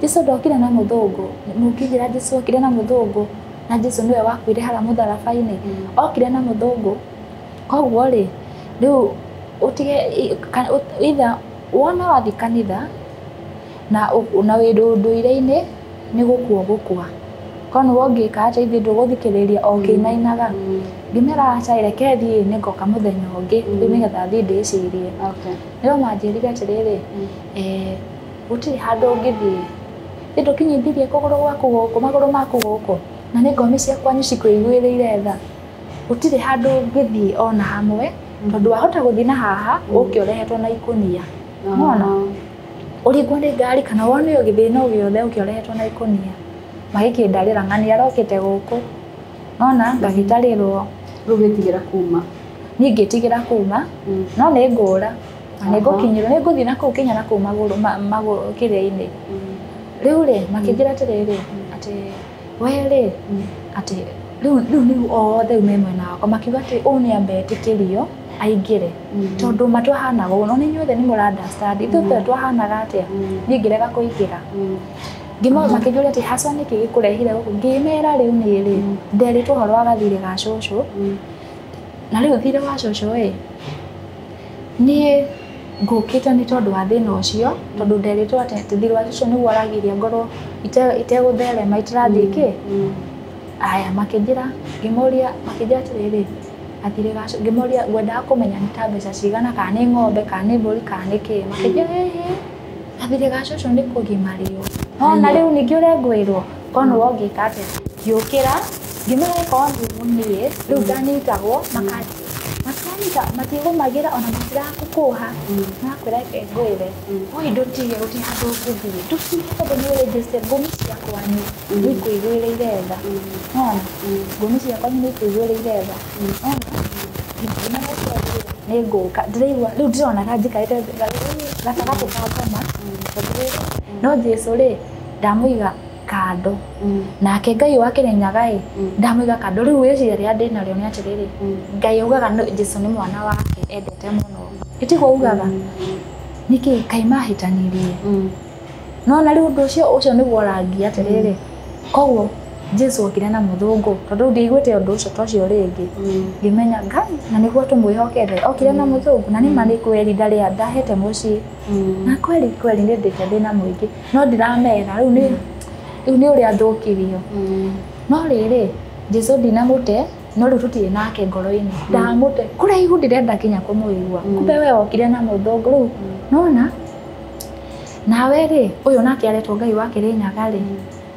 Jesu ndokire na mũthũngũ mũkĩnjĩra Jesu okire na mũthũngũ na Jesu nĩwe wakuire harĩa mũtharaba-inĩ okire na mũthũngũ koguo rĩ rĩu ũtige either wona wathiĩ kanitha na wĩ ũndũire-inĩ nĩ gũkua ũgũkua korwo nĩwe ũngĩka atĩa ithuĩ ndũgũthikĩrĩria o ũkĩinainaga ngĩmera aca reke thiĩ nĩngoka mũthenya ũngĩ rĩu nĩgetha thiĩ ndĩcirie nĩo manjĩrire atĩrĩrĩ gũtirĩ handũ ũngĩthiĩ thĩ ndũkinyithirie kũgũrũ gwaku gũkũ magũrũ maku gũkũ na nĩ ngomi cia kwanyu cikũiguĩrĩire tha gũtirĩ handũ ũngĩthiĩ ona hamwe tondũ wahota gũthiĩ na haha ũke ũrehetwo na ikũnia nona ũringwo nĩ ngari kana wone ũgĩthĩna o gĩothe ũke ũrehetwo na ikũnia magĩkĩndarĩra ng'ani arokĩte gũkũ nona ngagĩtarĩrwo rĩu wĩtigĩra kuma niĩ ngĩtigĩra kuma no nĩ ngũra na nĩ ngũkinyĩrwo nĩ ngũthiĩ na kũu kinya na kũu magũrũ magũrũ kĩrĩa-inĩ rĩu rĩ makĩnjĩra atĩrĩrĩ atĩ we rĩ atĩ rĩu rĩu othe me mwena wakwa makiuga atĩ ũyũ nĩ ambe etĩkĩrio aingĩre tondũ matwahanaga ũguo no nĩ inyuothe nĩ mũra understand ithuĩ twahanaga atĩa niĩ ngĩrega kũingĩra makĩnjũria atĩ haswa nĩkĩ gĩkũrehire gũkũ ngĩmera rĩu nĩ rĩ nderĩtwo ũhoro wa gathirĩ ga cũcũ na rĩu thirĩ wa cũcũ ĩ niĩ ngũkĩte nĩ tondũ wa thĩna ũcio tondũ nderĩtwo atĩ thirĩ wa cũcũ nĩguo ũragiria ngorwo itegũtherema itarathiĩ kĩ aya makĩnjĩra ngĩmoria makĩnjĩra atĩrĩrĩ gathirĩ ga cũcũ ngĩmoria ngwendaga kũmenya nĩ ta mbeca cigana kana nĩ ng'ombe kana nĩ mbũri kana nĩ kĩ makĩnjĩra ĩhĩ gathirĩ ga cũcũ nĩ kũgimario nona rĩu ningĩ ũrĩa ngwĩrwo korwo nĩwe ũngĩka atĩa ngĩũkĩra ngĩmera okorwo nĩ niĩ rĩu ndanyitagwo makanyita matigũmagĩra ona matirakũkũha makwĩra reke ngwĩre oi ndũtige gũtirĩ handũ ũngĩthiĩ ndũtige tondũ nĩ ũrĩnjĩte ngũmi cia kwanyu nĩ ikũiguĩrĩire tha nona ngũmi cia kwanyu nĩ ikũiguĩrĩire tha nona ngĩmera nĩ ngũka ndĩraigua rĩu ndĩrona ta njikarĩte gatagatĩ ka ngoma no Jesu rĩ ndamũiga kando nake Ngai wa Kĩrĩnyaga ĩ ndamũiga kando rĩu rĩciria rĩrĩa ndĩnarĩo nĩ atĩrĩrĩ Ngai augaga Jesu nĩ mwana wake endete mũno ĩtiguo augaga nĩkĩ Ngai mahĩtanirie nona rĩu ũndũ ũcio nĩguo ũrangia atĩrĩrĩ koguo Jesu okire na mũthũngũ tondũ ndiaiguĩte ũndũ ũcio ta ũcio rĩngĩ ngĩmenya Ngai na nĩguo tũmwĩhokete okire na mũthũngũ na nĩma nĩ kweri ndarĩa ndahete mũciĩ na kweri kweri nĩ ndĩte thĩna mũingĩ no ndiramera rĩu nĩ ũrĩa thũkirio no rĩrĩ Jesu ndinamũte no rĩu tũtirĩ nake ngoro-inĩ ndamũte kũraihu ndĩrenda kinya kũmũigua kumbe we okire na mũthũngũ rĩu nona nawe rĩ ũyũ nake aretwo Ngai wa Kĩrĩnyaga rĩ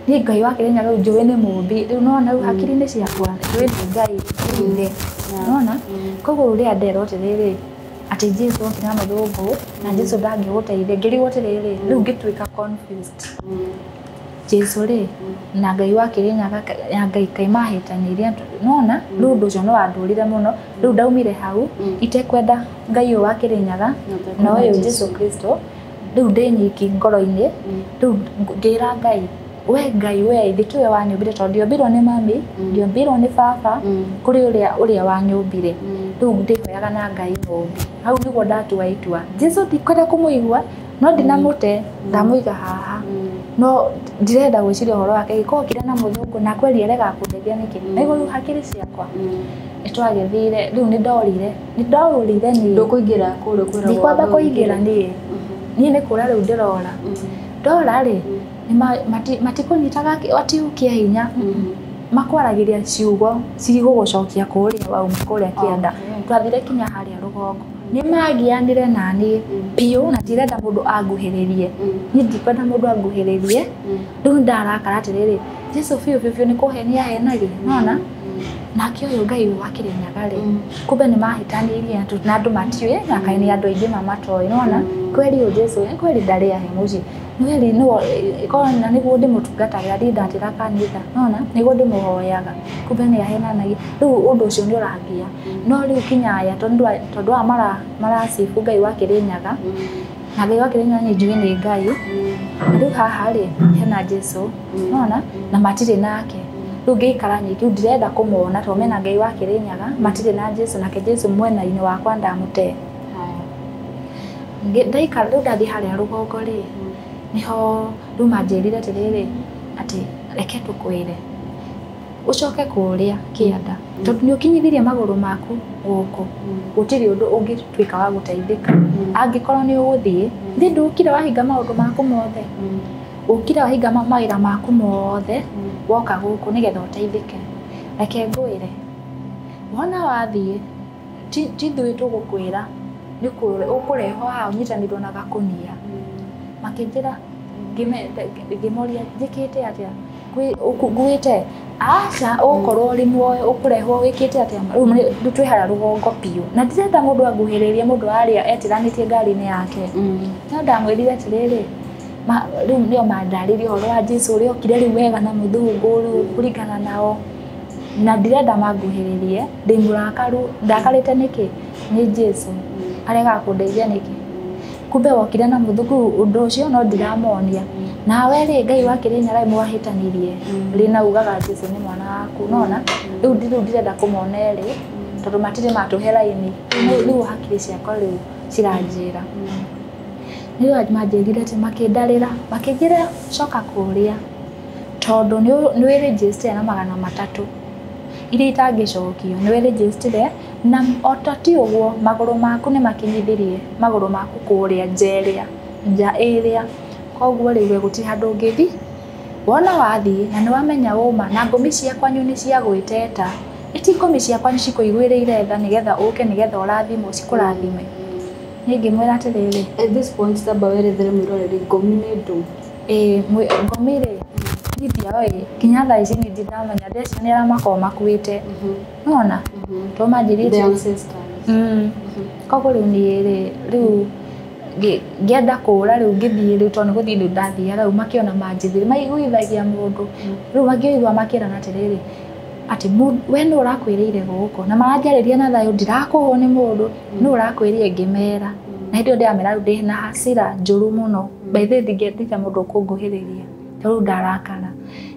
niĩ Ngai wa Kĩrĩnyaga rĩu njũĩ nĩ mũmbi rĩu nona rĩu hakiri-inĩ ciakwa njũĩ nĩ Ngai ithe nona koguo rĩrĩa nderwo atĩrĩrĩ atĩ Jesu okire na mũthũngũ na Jesu ndangĩgũteithia ngĩrigwo atĩrĩrĩ rĩu ngĩtuĩka confused Jesu rĩ na Ngai wa Kĩrĩnyaga na Ngai Ngai mahĩtanirie nona rĩu ũndũ ũcio nĩ wandũrire mũno rĩu ndaumire hau itekwenda Ngai ũyũ wa Kĩrĩnyaga na ũyũ Jesu Kristo rĩu ndĩ nyiki ngoro-inĩ rĩu ngĩra Ngai we Ngai we ithe tiwe wanyũmbire tondũ ndiombirwo nĩ mami ndiombirwo nĩ baba kũrĩ ũrĩa wanyũmbire rĩu ndĩhoyaga na Ngai mũmbi hau nĩguo ndatua itua Jesu ndikwenda kũmũigua no ndinamũte ndamũiga haha no ndirenda gwĩciria ũhoro wake gĩkorwo okire na mũthũngũ na kweri aregaga kũndeithia nĩkĩ naigua rĩu hakiri ciakwa nĩtwagĩthire rĩu nĩ ndorire niĩ ndũkũingĩra kũrĩa kwĩragwo ndikwamba kũingĩra niĩ niĩ nĩ kũra rĩu ndĩrora ndora rĩ matikũnyitaga ati hinya makwaragĩria ciugo cigũgũcokia kũrĩa wauma kũrĩa kĩanda twathire kinya harĩa rũgongo nĩ magianire naniĩ biũ na ndirenda mũndũ anguhĩrĩrie niĩ ndikwenda mũndũ anguhĩrĩrie rĩu ndarakara atĩrĩrĩ Jesu biũ biũ biũ nĩ kũhenia ahenagia nona nake ũyũ Ngai wa Kĩrĩnyaga rĩ kumbe nĩ mahĩtanirie na andũ matiũĩ na kaĩ nĩ andũ aingĩ mamatoĩ nona kweri ũyũ Jesu kweri ndarĩ ahe mũciĩ Nĩwe nĩwe na nĩguo ndĩmũtungatagĩra ndindatĩra kanitha nona nĩguo ndĩmũhoyaga kumbe nĩ ahenanagia rĩu ũndũ ũcio nĩ ũrangia no rĩu kinya aya tondũ aya maracibu Ngai wa Kĩrĩnyaga na Ngai wa Kĩrĩnyaga nĩ njũĩ nĩ Ngai na rĩu haha rĩ hena Jesũ nona na matirĩ nake rĩu ngĩikara nyiki rĩu ndirenda kũmona tondũ mena Ngai wa Kĩrĩnyaga matirĩ na Jesũ nake Jesũ mwena-inĩ wakwa ndamũte ndaikara rĩu ndathiĩ harĩa rũgongo rĩ niho rĩu manjĩrire atĩrĩrĩ atĩ reke tũkwĩre ũcoke kũrĩa kĩanda tondũ nĩ ũkinyithirie magũrũ maku gũkũ gũtirĩ ũndũ ũngĩtuĩka wa gũteithĩka angĩkorwo nĩ ũgũthiĩ thiĩ ndũkire wahinga maũndũ maku mothe ũkire wahinga mawĩra maku mothe woka gũkũ nĩgetha ũteithĩke reke ngwĩre wona wathiĩ ti ithuĩ tũgũkwĩra nĩ ũkũrehwo haha ũnyitanĩrwo na gakũnia makĩnjĩra ngĩmoria njĩkĩte atĩa nguĩte aca ũgũkorwo ũrĩ muoyo ũkũrehwo wĩkĩte atĩa rĩu twĩ harĩa rũgongo biũ na ndirenda mũndũ anguhĩrĩrie mũndũ arĩa etiranĩtie ngari-inĩ yake no ndamwĩrire atĩrĩrĩ rĩu nĩo mandarĩrie ũhoro wa Jesũ ũrĩa okire rĩu wega na mũthũngũ rĩu kũringana nao na ndirenda manguhĩrĩrie ndĩ mũrakaru ndakarĩte nĩkĩ nĩ Jesũ aregaga kũndeithia nĩkĩ kumbe wokire na mũthũngũ ũndũ ũcio no ndiramonia nawe rĩ Ngai wa Kĩrĩnyaga mwahĩtanirie rĩ na ugaga Jesũ nĩ mwana waku nona rĩu ndirenda kũmona erĩ tondũ matirĩ matũhe raini rĩu hakiri ciakwa rĩu ciranjĩra nĩo manjĩrire atĩ makĩndarĩra makĩnjĩra coka kũrĩa tondũ nĩ wĩrĩnjĩstire na 300 iria itangĩcokio nĩ wĩrĩnjĩstire na ota ti ũguo magũrũ maku nĩ makinyithirie magũrũ maku kũrĩa nja ĩrĩa nja ĩrĩa koguo rĩu we gũtirĩ handũ ũngĩthiĩ wona wathiĩ na nĩ wamenya ũma na ngũmi cia kwanyu nĩ cia gwĩteta ĩti ngũmi cia kwanyu cikũiguĩrĩire tha nĩgetha ũke nĩgetha ũrathimwo cikũrathime niĩ ngĩmwĩra atĩrĩrĩ at this point tamba werethere mwĩroreri ngũmi nĩ ndũ ĩĩ ngũmi rĩ niĩ ndiaoĩ nginya thaa ici niĩ ndinamenya ndeci nĩ arĩa makoragwo makuĩte nona tondũ manjĩrire the ancestors koguo rĩu niĩ rĩ rĩu ngĩenda kũra rĩu ngĩthiĩ rĩu tondũ nĩ gũthiĩ rĩu ndathiaga rĩu makĩona manjĩthire maiguithagia mũndũ rĩu makĩigua makĩrana atĩrĩrĩ atĩ we nũ ũrakwĩrĩire gũkũ na maranjarĩria na thayũ ndirakũhwo nĩ mũndũ nũ ũrakwĩrire ngĩmera na hĩndĩ ĩyo ndĩramera rĩu ndĩ na hasira njũru mũno by the way ndingĩendete mũndũ ũkũnguhĩrĩria tondũ ndarakara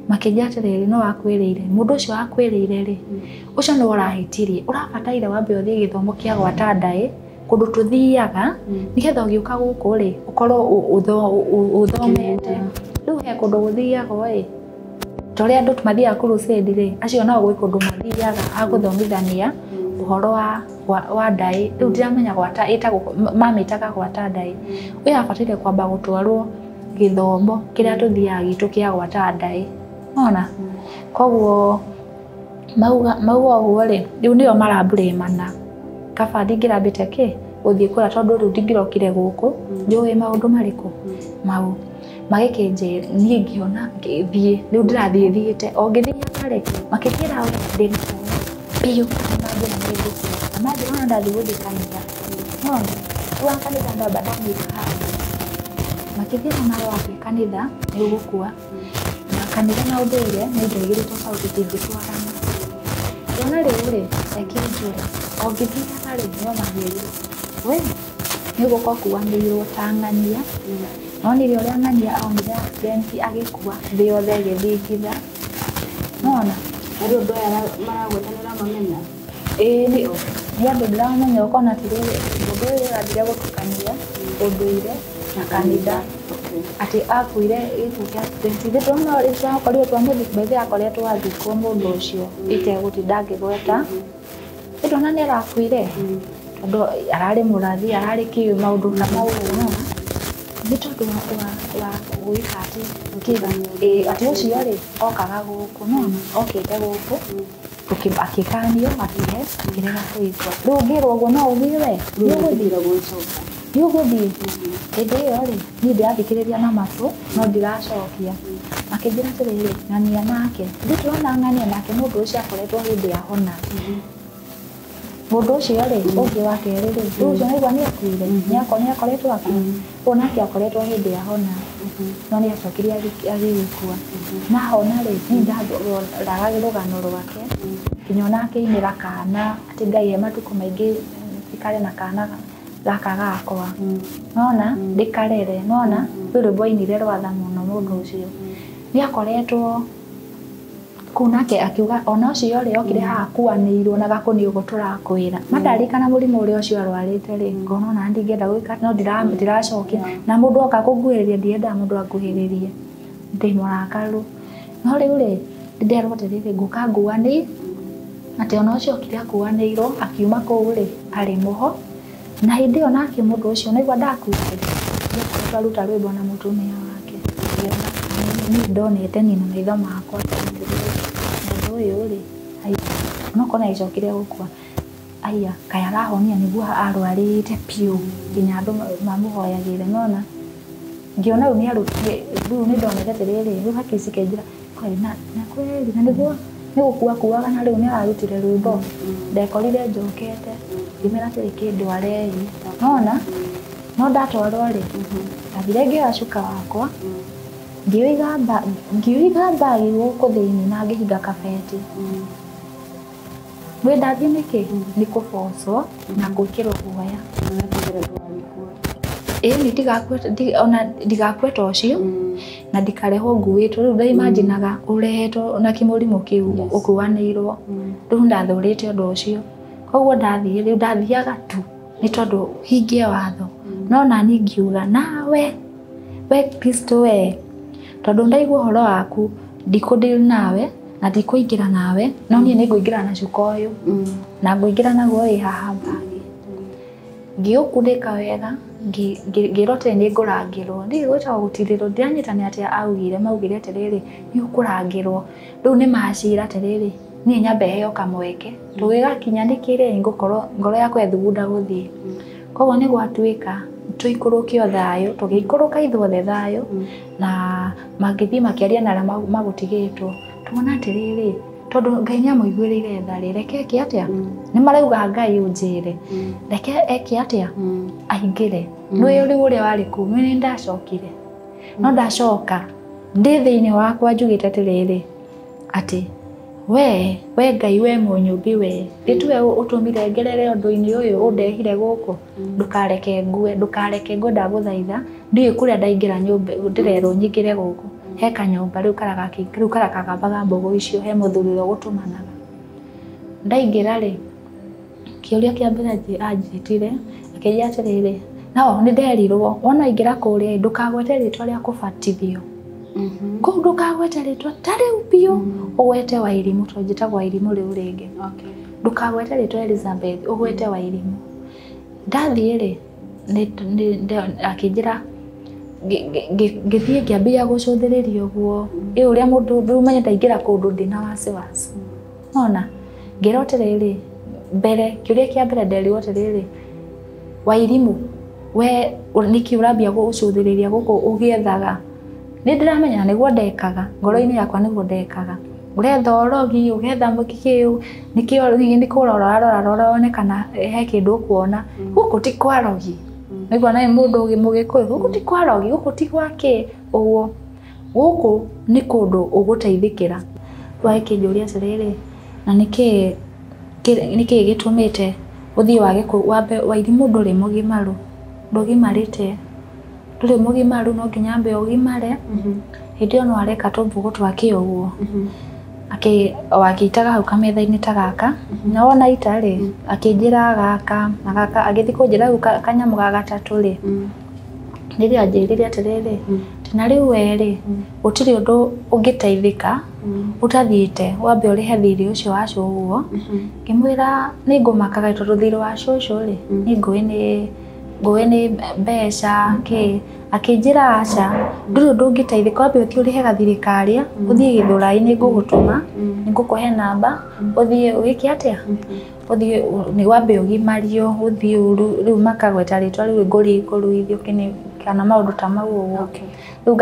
makĩnjĩra atĩrĩrĩ no wakwĩrĩire mũndũ ũcio wakwĩrĩire rĩ ũcio nĩwe ũrahĩtirie ũrabataire wambe ũthiĩ gĩthomo kĩa gwata ndaĩ kũndũ tũthiaga nĩgetha ũgĩũka gũkũ rĩ ũkorwo ũthomete rĩu he kũndũ gũthiagwo ĩ ta ũrĩa andũ mathiaga crusade rĩ acio nao gwĩ kũndũ mathiaga a gũthomithania ũhoro wa ndaĩ rĩu ndiramenya gwata ĩtagwo mamĩtaga gwata ndaĩ ũyũ abataire kwamba gũtwarwo gĩthomo kĩrĩa tũthiaga gitũ kĩa gwata ndaĩ nona koguo mauga ũguo rĩ rĩu nĩo maramburĩmana kaba ndingĩrambĩte kĩ gũthiĩ kũrĩa tondũ rĩu ndingĩrokire gũkũ njũĩ maũndũ marĩkũ mau magĩkĩnjĩra niĩ ngĩona ngĩthiĩ rĩu ndĩrathiĩ thiĩte o ngĩthiaga rĩ makĩnjĩra we ndĩ biũ manjĩra nĩ ngũkua na manjĩra ona ndathiĩ gũthiĩ kanitha nona rĩu wa kanitha ndamba ndanyita hau makĩnjĩra nawe wathiĩ kanitha nĩ ũgũkua na kanitha na ũndũire nĩ indo igĩrĩ tofauti itingĩtwarana ngĩona rĩu rĩ reke njũre o ngĩthiaga rĩ nĩo manjĩrire we nĩ ũgũka ũkuanĩirwo ta ng'ania nonire ũrĩa ng'ania onire accident agĩkua thĩ yothe ĩgĩthingitha nona rĩu andũ aya maragweta nĩ ũramamenya ĩĩ nĩ andũ ndĩramamenya ũkona atĩrĩrĩ mũndũ ũyũ ũrathire gũtukania ũndũire na kanitha atĩ akuire gĩkuũ kĩa accident ithuĩ tũrona twakorirwo twamũthika by the way akoretwo athikwo mũndũ ũcio itegũtinda ngĩgweta ndona nĩ arakuire tondũ ararĩ mũrathi ararĩ kĩ maũndũ ta mau nona nĩ tondũ wa gwĩka atĩ atĩ ũcio rĩ okaga gũkũ nona okĩte gũkũ akĩkanio akĩhe akĩrega kũigua rĩu ũngĩrwo ũguo no ũthiĩ we nĩ ũgũthiĩ hĩndĩ ĩyo rĩ niĩ ndĩrathikĩrĩria na matũ no ndiracokia makĩnjĩra atĩrĩrĩ ng'ania nake ithuĩ tũrona ng'ania nake mũndũ ũcio akoretwo hĩndĩ ahona Mũndũ ũcio rĩ ũngĩ wa kerĩ rĩ rĩu ũcio naigua nĩ akuire nĩ akoretwo akua ũyũ nake akoretwo hĩndĩ ahona no nĩ acokire agĩgĩkua na hona rĩ niĩ ndaroraga rũgano rwake nginya ona akĩinĩra kana atĩ Ngai he matukũ maingĩ njikare na kana gaka gakwa nona ndĩkarere nona rwĩ rwĩmbo ainire rwatha mũno mũndũ ũcio nĩ akoretwo kũu nake akiuga ona ũcio rĩ okire haha akuanĩirwo na gakũnia ũguo tũrakwĩra mandarikana mũrimũ ũrĩa ũcio arwarĩte rĩ ngona ona ndingĩenda gwĩka no ndiracokia na mũndũ oka kũnguhĩrĩria ndiendaga mũndũ anguhĩrĩrie ndĩ mũrakaru no rĩu rĩ nderwo atĩrĩrĩ ngũka nguanĩ atĩ ona ũcio okire akuanĩirwo akiuma kũu rĩ arĩ mũho na hĩndĩ ĩyo nake mũndũ ũcio naigua ndakuire nĩakoretwo aruta rwĩmbo na mũtumia wake niĩ ndonete niĩ na maitho makwa mũndũ ũyũ rĩ onokorwo nĩagĩcokire gũkua aya kaĩ arahonia nĩguo arwarĩte biũ nginya andũ mamũhoyagĩra nona ngĩona rĩu nĩarutire rĩu nĩndonete atĩrĩrĩ rĩu hakiri cikĩnjĩra kweli na kweli na nĩguo nĩgũkua akuaga na rĩu nĩararutire rwĩmbo ndekorire njokete ngĩmera atĩrĩ kĩndwarei nona no ndatwarwo rĩ ndathire ngĩoya cuka wakwa ngĩũiga mbagi gũkũ thĩinĩ na ngĩhinga kabeti nĩ ndathiĩ nĩkĩ nĩ kũbocwo na gwĩkĩrwo guoya ĩni ona ndigakue ta ũcio na ndikarehwo nguĩtwo rĩu ndaimaginaga ũrehetwo na kĩmũrimũ kĩu ũkuanĩirwo rĩu ndathũrĩte ũndũ ũcio koguo ndathiĩ rĩu ndathiaga tu nĩ tondũ hingie watho no nani ngiuga nawe we Kristo we tondũ ndaigua ũhoro waku ndikũdeal nawe na ndikũingĩra nawe no niĩ nĩngũingĩra na cuka ũyũ na ngũingĩra naguo wĩ haha mbagi ngĩũkunĩka wega ngĩrwo atĩ nĩngũrangĩrwo ndiũĩ gwĩtagwo gũtirĩrwo ndiranyita nĩ atĩa augire maugire atĩrĩrĩ nĩ ũkũrangĩrwo rĩu nĩ macira atĩrĩrĩ niĩ nyambe heo kamweke tũgĩgakinya nĩkĩrĩ ngũkorwo ngoro yakwa ĩthugunda gũthiĩ koguo nĩ gwatuĩka tũikũrũke o thayũ tũgĩikũrũka ithuothe thayũ na mangĩthiĩ makĩaria na arĩa magũtigĩtwo tuona atĩrĩrĩ tondũ Ngai nĩamũiguĩrĩire tha rĩ reke eke atĩa nĩ marauga Ngai ũnjĩre reke eke atĩa aingĩre nĩũĩ rĩu ũrĩa warĩ kũu nĩ ndacokire no ndacoka ndĩ thĩinĩ wakwa njugĩte atĩrĩrĩ atĩ we Ngai we mũnyũmbi we nĩtuwe ũtũmire ngerere ũndũ-inĩ ũyũ ũndehire gũkũ ndũkareke ngue ndagũthaitha ndiũĩ kũrĩa ndaingĩra nyũmba ndĩrerwo nyingĩre gũkũ he kanyũmba rĩu karĩa kagambaga mbũgũ icio he mũthuri ũrĩa ũgũtũmanaga ndaingĩra rĩ kĩũria kĩa mbere anjĩtire akĩnjĩra atĩrĩrĩ nao nĩ nderirwo wona aingĩra kũrĩa ndũkagwete rĩtwa rĩa kũbatithio kũu ndũkagwete rĩtwa ta rĩu biũ ũgwete Wairimũ tondũ njĩtagwo Wairimũ rĩu rĩngĩ ndũkagwete rĩtwa Elizabeth ũgwete Wairimũ ndathiĩ rĩ akĩnjĩra ngĩthiĩ ngĩambia gũcũthĩrĩria ũguo ĩ ũrĩa mũndũ rĩu menye ndaingĩra kũndũ ndĩna wasiwasi nona ngĩrwo atĩrĩrĩ mbere kĩũria kĩa mbere nderirwo atĩrĩrĩ Wairimũ we nĩkĩ ũrambia gũcũthĩrĩria gũkũ ũgĩethaga nĩ ndĩramenya nĩguo ndekaga ngoro-inĩ yakwa nĩguo ndekaga ũretha ũrogi ũgetha kĩũ nĩkĩo nĩ kũrora rora wone kana he kĩndũ ũkuona gũkũ ti kwa rogi nĩguo nawe mũndũ mũgĩkũyũ gũkũ ti kwa rogi gũkũ ti gwa kĩ ũguo gũkũ nĩ kũndũ ũgũteithĩkĩra rĩu agĩkĩnjũria atĩrĩrĩ na nĩkĩ gĩtũmĩte ũthiĩ wage wambe Wairimũ ndũrĩ mũgimaru ndũgimarĩte ndũrĩ mũgimaru no nginya ambe ũgimare hĩndĩ ĩyo no areka tũmbũgũ twake ũguo akĩitaga hau kametha-inĩ ta gaka na wona ita rĩ akĩnjĩra gaka na gaka agĩthiĩ kũnjĩra rĩu kanyamũ ga gatatũ rĩ rĩrĩa anjĩrire atĩrĩrĩ na rĩu we rĩ gũtirĩ ũndũ ũngĩteithĩka ũtathiĩte wambe ũrĩhe thirĩ ũcio wa cũguo ngĩmwĩra nĩngũmakaga tondũ thirĩ wa cũcũ rĩ niĩ ngũĩ nĩ mbeca kĩ akĩnjĩra aca ndũrĩ ũndũ ũngĩteithĩka wambe ũthiĩ ũrĩhe gathirĩ karĩa ũthiĩ Gĩthũrai nĩngũgũtũma nĩngũkũhe namba ũthiĩ wĩke atĩa ũthiĩ nĩ wambe ũgimario ũthiĩ rĩu makagweta rĩtwa rĩu ngũruithio kana maũndũ ta mau ũguo rĩu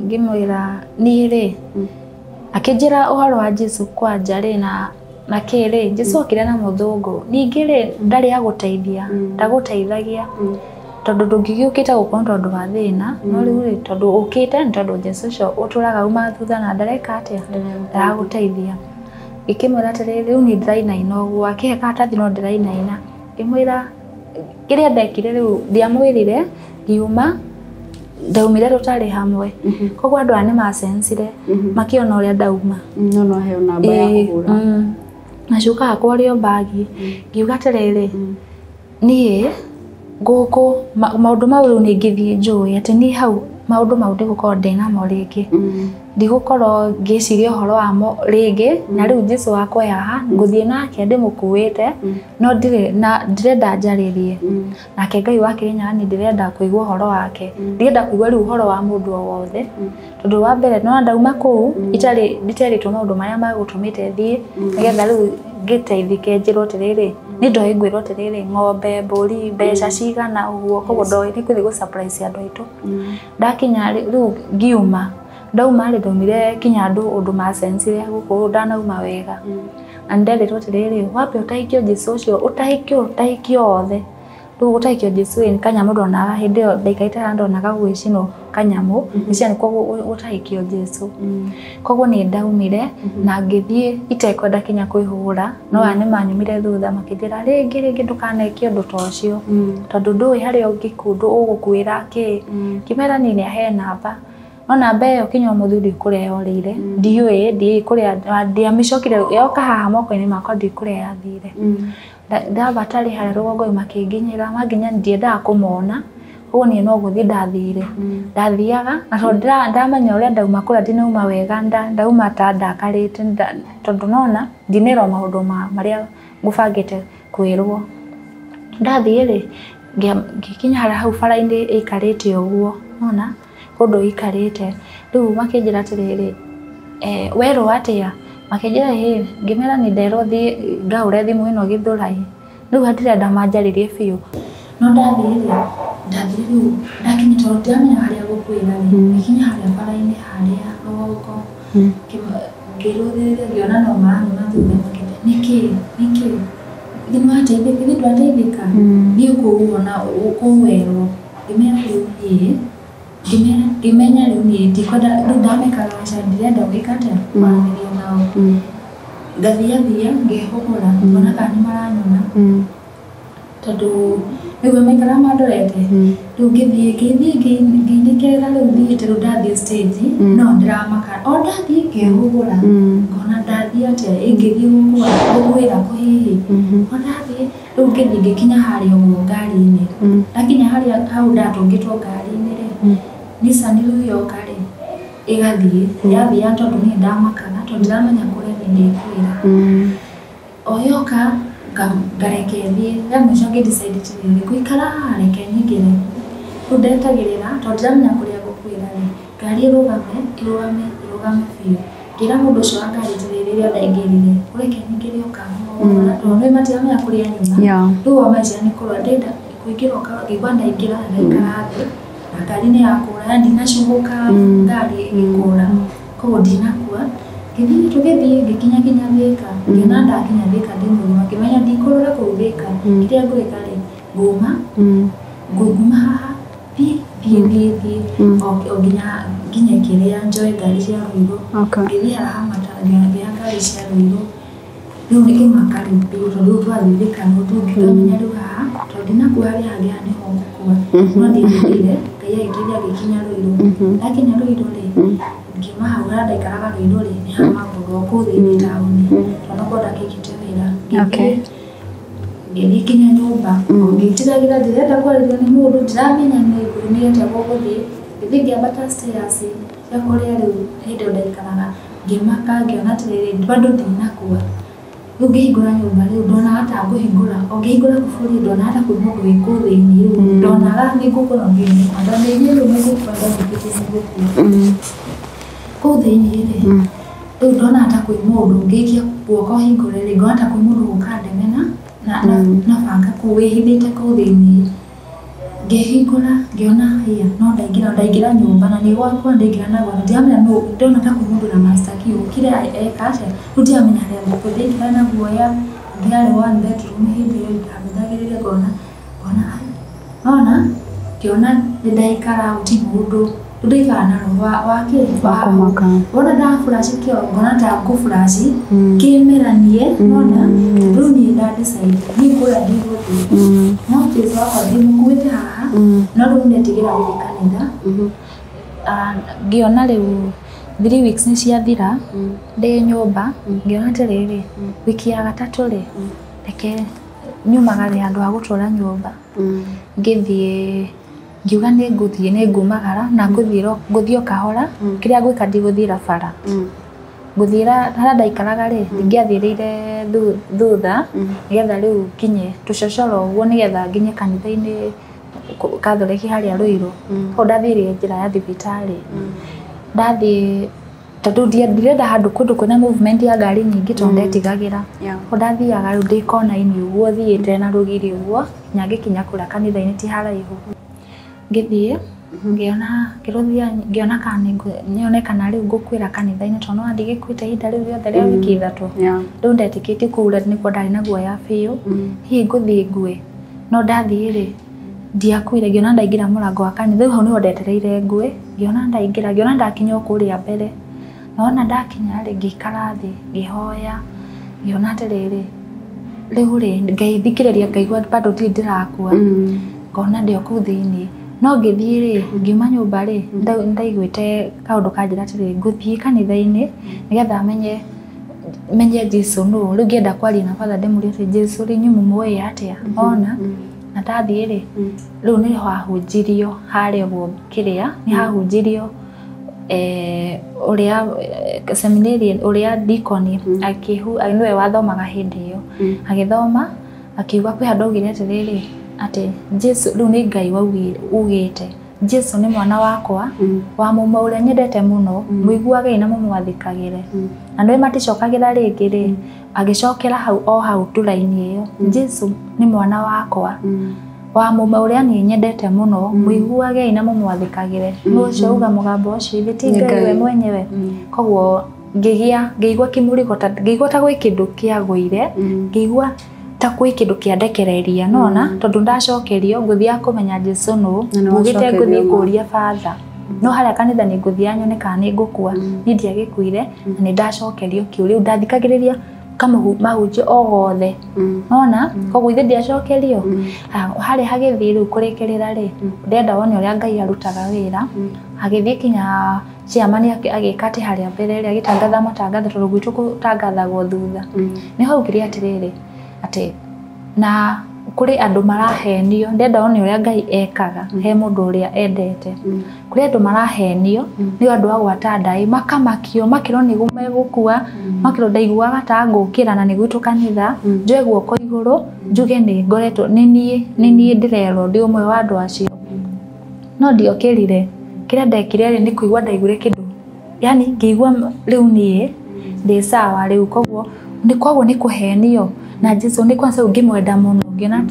ngĩmwĩra niĩ rĩ akĩnjĩra ũhoro wa Jesũ kwanja rĩ na Na kĩ rĩ Jesũ okire na mũthũngũ ningĩ rĩ ndarĩ agũteithia ndagũteithagia tondũ ndũngĩgĩũkĩte gũkũ nĩ tondũ wa thĩna no rĩu rĩ tondũ ũkĩte nĩ tondũ Jesũ ũcio ũtũraga uma thutha na ndareka atĩa ndaragũteithia. Ngĩkĩmwĩra atĩrĩrĩ rĩu niĩ ndĩrainaina ũguo akĩhe karatathi no ndĩrainaina ngĩmwĩra kĩrĩa ndekire rĩu ndiamwĩrire ngiuma ndaumire tũtarĩ hamwe koguo andũ aya nĩmacensire makĩona ũrĩa ndauma no no heo namba ya kũhũra na cuka akwa ũrĩ o mbagi ngiuga atĩrĩrĩ niĩ gũkũ maũndũ mau rĩu nĩ ngĩthiĩ njũĩ atĩ niĩ hau maũndũ mau ndigũkorwo ndĩnamo rĩngĩ ndigũkorwo ngĩciria ũhoro wamo rĩngĩ na rĩu Jesũ wakwa e haha ngũthiĩ nake ndĩmũkuĩte no ndirĩ na ndirenda njarĩrie nake Ngai wa Kĩrĩnyaga niĩ ndĩrenda kũigua ũhoro wake ndirenda kũigua rĩu ũhoro wa mũndũ o wothe tondũ wa mbere no ndauma kũu itarĩ nditerĩtwo maũndũ marĩa magũtũmĩte thiĩ nĩgetha rĩu ngĩteithĩke njĩrwo atĩrĩrĩ nĩ ndoĩ ngwĩrwo atĩrĩrĩ ng'ombe mbũri mbeca cigana ũguo koguo ndoĩ nĩ ngũthiĩ gũ surprise andũ aitũ ndakinya rĩu ngiuma ndauma rĩ ndaumire kinya andũ ũndũ macensire gũkũ ndanauma wega na nĩnderĩtwo atĩrĩrĩ wambe ũtahikio Jesũ ũcio ũtahikio othe rĩu gũtahikio Jesũ ĩ kanyamũ ndonaga hĩndĩ ĩyo ndaikarĩte haha ndonaga gũgĩcinwo kanyamũ ngĩciria nĩkuo gũtahikio Jesũ koguo nĩ ndaumire na ngĩthiĩ itekwenda kinya kwĩhũra no aya nĩmanyumire thutha makĩnjĩra rĩngĩ rĩngĩ ndũkaneke ũndũ ta ũcio tondũ ndũĩ harĩa ũngĩkundũ ũgũkuĩra kĩ ngĩmera niĩ nĩahe namba no namba ĩyo kinya ũmũthĩ ndiũĩ kũrĩa yorĩire ndiũĩ ndiũĩ kũrĩa ndiamĩcokire yoka haha moko-inĩ makwa ndiũĩ kũrĩa yathire ndambata rĩ harĩa rũgongo makĩnginyĩra manginya ndiendaga kũmona koguo niĩ no gũthiĩ ndathire ndathiaga na tondũ ndamenya ũrĩa ndauma kũrĩa ndinauma wega ndauma ta ndakarĩte tondũ nona ndinerwo maũndũ marĩa ngũbangĩte kwĩrwo ndathiĩ rĩ ngĩkinya harĩa hau bara-inĩ ĩikarĩte ũguo nona kũndũ ĩikarĩte rĩu makĩnjĩra atĩrĩrĩ werwo atĩa makĩnjĩra ĩ ngĩmera nĩ nderwo thiĩ ngaũre thimũ ĩno Gĩthũrai rĩu hatirenda manjarĩrie biũ no ndathiĩ rĩ ndathire rĩu ndakinya tondũ ndiramenya harĩa gũkuĩra rĩ ngĩkinya harĩa bara-inĩ harĩa rũgongo ngĩrũthĩrĩria ngĩona no maranyuma thutha makĩnjĩra nĩkĩ nĩkĩ nĩwateithĩka ithuĩ ndwateithĩka niĩ kũu ona kũu werwo ngĩmera rĩu niĩ ngĩmenya rĩu niĩ ndikwenda rĩu ndamekaga aca ndirenda gwĩka atĩa kwaranĩria nao ngathiathia ngehũgũra ngona kana nĩmaranyona tondũ nĩguo maikara mandorete rĩu ngĩthiĩ ngĩinĩkĩrĩra rĩu thiĩte rĩu ndathiĩ stage no ndĩramaka o ndathiĩ ngehũgũra ngona ndathiĩ atĩa ingĩthiĩ gũkuĩra kũ hihi o ndathiĩ rĩu ngĩthiĩ ngĩkinya harĩa ũguo ngari-inĩ ndakinya harĩa hau ndatũngĩtwo ngari-inĩ rĩ Nissan rĩu yoka rĩ ĩgathiĩ yathiaga tondũ niĩ ndamakaga tondũ ndiramenya kũrĩa niĩ ndĩkwĩra o yoka ngareke ĩthiĩ rĩa mũico ngĩ decide atĩrĩrĩ ngũikara haha reke nyingĩre rĩu ndetagĩrĩra tondũ ndiramenya kũrĩa ngũkuĩra rĩ ngari ĩrũgame ĩrũgame ĩrũgame biũ ngĩra mũndũ ũcio wa ngari atĩrĩrĩ rĩrĩa ndaingĩrire ũreke nyingĩre o kahora tondũ nĩ matiramenya kũrĩa nyuma rĩu o meciria nĩ kũrora ndĩrenda kũingĩra o kahora ngĩigua ndaingĩra ndaikara thĩ na ngari nĩ yakũra yani ndinacũgũka ngari ĩgĩkũra koguo ndinakua ngĩthiĩ tũgĩthiĩ ngĩkinya nginya Thĩka ngĩona ndakinya Thĩka ndĩ mũgima ngĩmenya ndikũrora kũu Thĩka kĩrĩa ngwĩka rĩ nguma nguma haha thiĩ thiĩ thiĩ thiĩ o nginya nginye kĩrĩa njoe ngari cia Ruiru ngĩthiĩ haha Matara ngĩoya ngari cia Ruiru rĩu ngĩmaka rĩu biũ tondũ rĩu twathiĩ Thĩka no tũngĩkamenya rĩu haha tondũ ndinakua harĩa hangĩ haha nĩho ngũkua no ndingĩthire Ngai agĩteithia ngĩkinya Ruiru ndakinya Ruiru rĩ ngiuma hau harĩa ndaikaraga Ruiru rĩ nĩ ha magũrũ o kũu thĩinĩ taũni tondũ nokuo ndakĩigĩte wĩra ngĩthiĩ nginya nyũmba ngĩtigagĩra ndirenda kwarĩrio nĩ mũndũ ndiramenya nĩ atĩa gũgũthiĩ ngĩthiĩ ngĩambata stairs cia kũrĩa rĩu hĩndĩ ĩyo ndaikaraga ngĩmaka ngĩona atĩrĩrĩ bado ndinakua rĩu ngĩhingũra nyũmba rĩu ndonaga ta ngũhingũra o ngĩhingũra kuburi ndonaga ta kwĩ mũndũ wĩ kũu thĩinĩ rĩu ndonaga nĩ ngũkorwo ngĩinũka ndonire rĩu nĩ ngũkua ndonire nĩ ngũkua kũu thĩinĩ rĩ rĩu ndonaga ta kwĩ mũndũ ngĩikia guoko hingũre rĩ ngona ta kwĩ mũndũ gũka ndeme na banga kũu wĩhithĩte kũu thĩinĩ Ngĩhingũra ngĩona hia no ndaingĩra nyũmba na nĩ gwakwa ndaingĩra na guoya ndiramenya nũ ndĩrona ta kwĩ mũndũ na master key ũkire eka atĩa rĩu ndiramenya harĩa ngũkũ ndaingĩra na guoya ndiarĩ one bedroom hĩndĩ ĩyo ndamĩthagĩrĩria ngona nona ngĩona nĩ ndaikara gũtirĩ mũndũ rĩu ndaikara na roho wa kĩ Wa kũmaka. Wona ndaburaci kĩo ngona ta ngũburaci kĩmeranie nona rĩu niĩ nda decide niĩ kũrĩa ndigũthiĩ no Jesu wakwa ndĩmũkuĩte haha no rĩu ndetigĩra gũthiĩ kanitha. Ngĩona rĩu 3 weeks nĩ ciathira ndĩ nyũmba ngĩona atĩrĩrĩ wiki ya gatatũ rĩ reke nyumagare handũ ha gũtũra nyũmba ngĩthiĩ ngiuga nĩ ngũthiĩ nĩ ngumagara na ngũthiĩ o kahora kĩrĩa ngwĩka ndigũthiĩra bara ngũthiĩra harĩa ndaikaraga rĩ ingĩathiĩrĩire thutha nĩgetha rĩu nginye tũcocoro ũguo nĩgetha nginye kanitha-inĩ Katholeki harĩa Ruiru hau ndathiĩrĩire njĩra ya thibitarĩ ndathiĩ tondũ ndirenda handũ kũndũ kwĩna movement ya ngari nyingĩ tondũ ndetigagĩra hau ndathiaga rĩu ndĩ kona-inĩ ũguo thiĩte na rũgiri ũguo nginya ngĩkinya kũrĩa kanitha-inĩ ti haraihu ngĩthiĩ ngĩona ngĩrũthia ngĩona kana nyone kana rĩu ngũkuĩra kanitha-inĩ tondũ no ndigĩkuĩte ihinda rĩu rĩothe rĩa wiki ithatũ rĩu ndetĩkĩtie kũu nĩkuo ndarĩ na guoya biũ hihi ngũthiĩ ngue no ndathiĩ rĩ ndiakuire ngĩona ndaingĩra mũrango wa kanitha rĩu hau nĩho ndetereire ngue ngĩona ndaingĩra ngĩona ndakinya o kũrĩa mbere nona ndakinya rĩ ngĩikara thĩ ngĩhoya ngĩona atĩrĩrĩ rĩu rĩ Ngai thikĩrĩria ngaigua bado ndirĩ ndĩrakua ngona ndĩ o kũu thĩinĩ no ngĩthiĩ rĩ ngiuma nyũmba rĩ ndaiguĩte kaũndũ kanjĩra atĩrĩrĩ ngũthiĩ kanitha-inĩ nĩgetha menye Jesu nũ rĩu ngĩenda kwaria na batha ndĩmũrie atĩ Jesu rĩ inyuĩ mũmũĩ atĩa ona na ndathiĩ rĩ rĩu nĩ hahunjirio harĩa ũguo kĩrĩa nĩ hahunjirio ũrĩa seminarian ũrĩa deacon nĩwe wathomaga hĩndĩ ĩyo agĩthoma akiuga kwĩ handũ augire atĩrĩrĩ atĩ Jesu rĩu nĩ Ngai ugĩte Jesu nĩ mwana wakwa wa mũmwe ũrĩa nyendete mũno mũiguagei na mũmwathĩkagĩre na nĩwe maticokagĩra rĩngĩ rĩ agĩcokera hau o hau turaini ĩyo Jesu nĩ mwana wakwa wa mũmwe ũrĩa niĩ nyendete mũno mũiguagei na mũmwathĩkagĩre nũ ũcio uga mũgambo ũcio ithe ti Ngai we mwenyewe koguo ngĩgĩa ngĩigua kĩmũrigo ta ngĩigua ta gwĩ kĩndũ kĩagũire ngĩigua ta kwĩ kĩndũ kĩandekereria nona tondũ ndacokerio ngũthiaga kũmenya Jesu nũ ngugĩte ngũthiĩ kũria batha no harĩa kanitha nĩ ngũthiaga nyone kana nĩ ngũkua niĩ ndiagĩkuire na nĩ ndacokerio kĩu rĩu ndathikagĩrĩria mahunjio o gothe nona koguo ithe ndiacokerio harĩa hagĩthiĩ rĩu kũrĩkĩrĩra rĩ ndenda wone ũrĩa Ngai arutaga wĩra agĩthiĩ kinya chairman agĩka atĩ harĩa mbere rĩ agĩtangatha matangatho tondũ gwitũ gũtangathagwo thutha nĩ haugire atĩrĩrĩ atĩ na kũrĩ andũ marahenio ndenda wone ũrĩa Ngai ekaga he mũndũ ũrĩa endete kũrĩ andũ marahenio nĩ andũ a gwata ndaĩ makamakio makĩrwo nĩ megũkua makĩrwo ndaiguaga ta ngũkĩra na nĩ gwitũ kanitha njoe guoko igũrũ njuge nĩ ngoretwo nĩ niĩ ndĩrerwo ndĩ ũmwe wa andũ acio no ndiokĩrire kĩrĩa ndekire rĩ nĩ kũigua ndaiguire kĩndũ yani ngĩigua rĩu niĩ ndĩ sawa rĩu koguo nĩ kũhenio na Jesu nĩ kwanza ngĩmwenda mũno ngĩona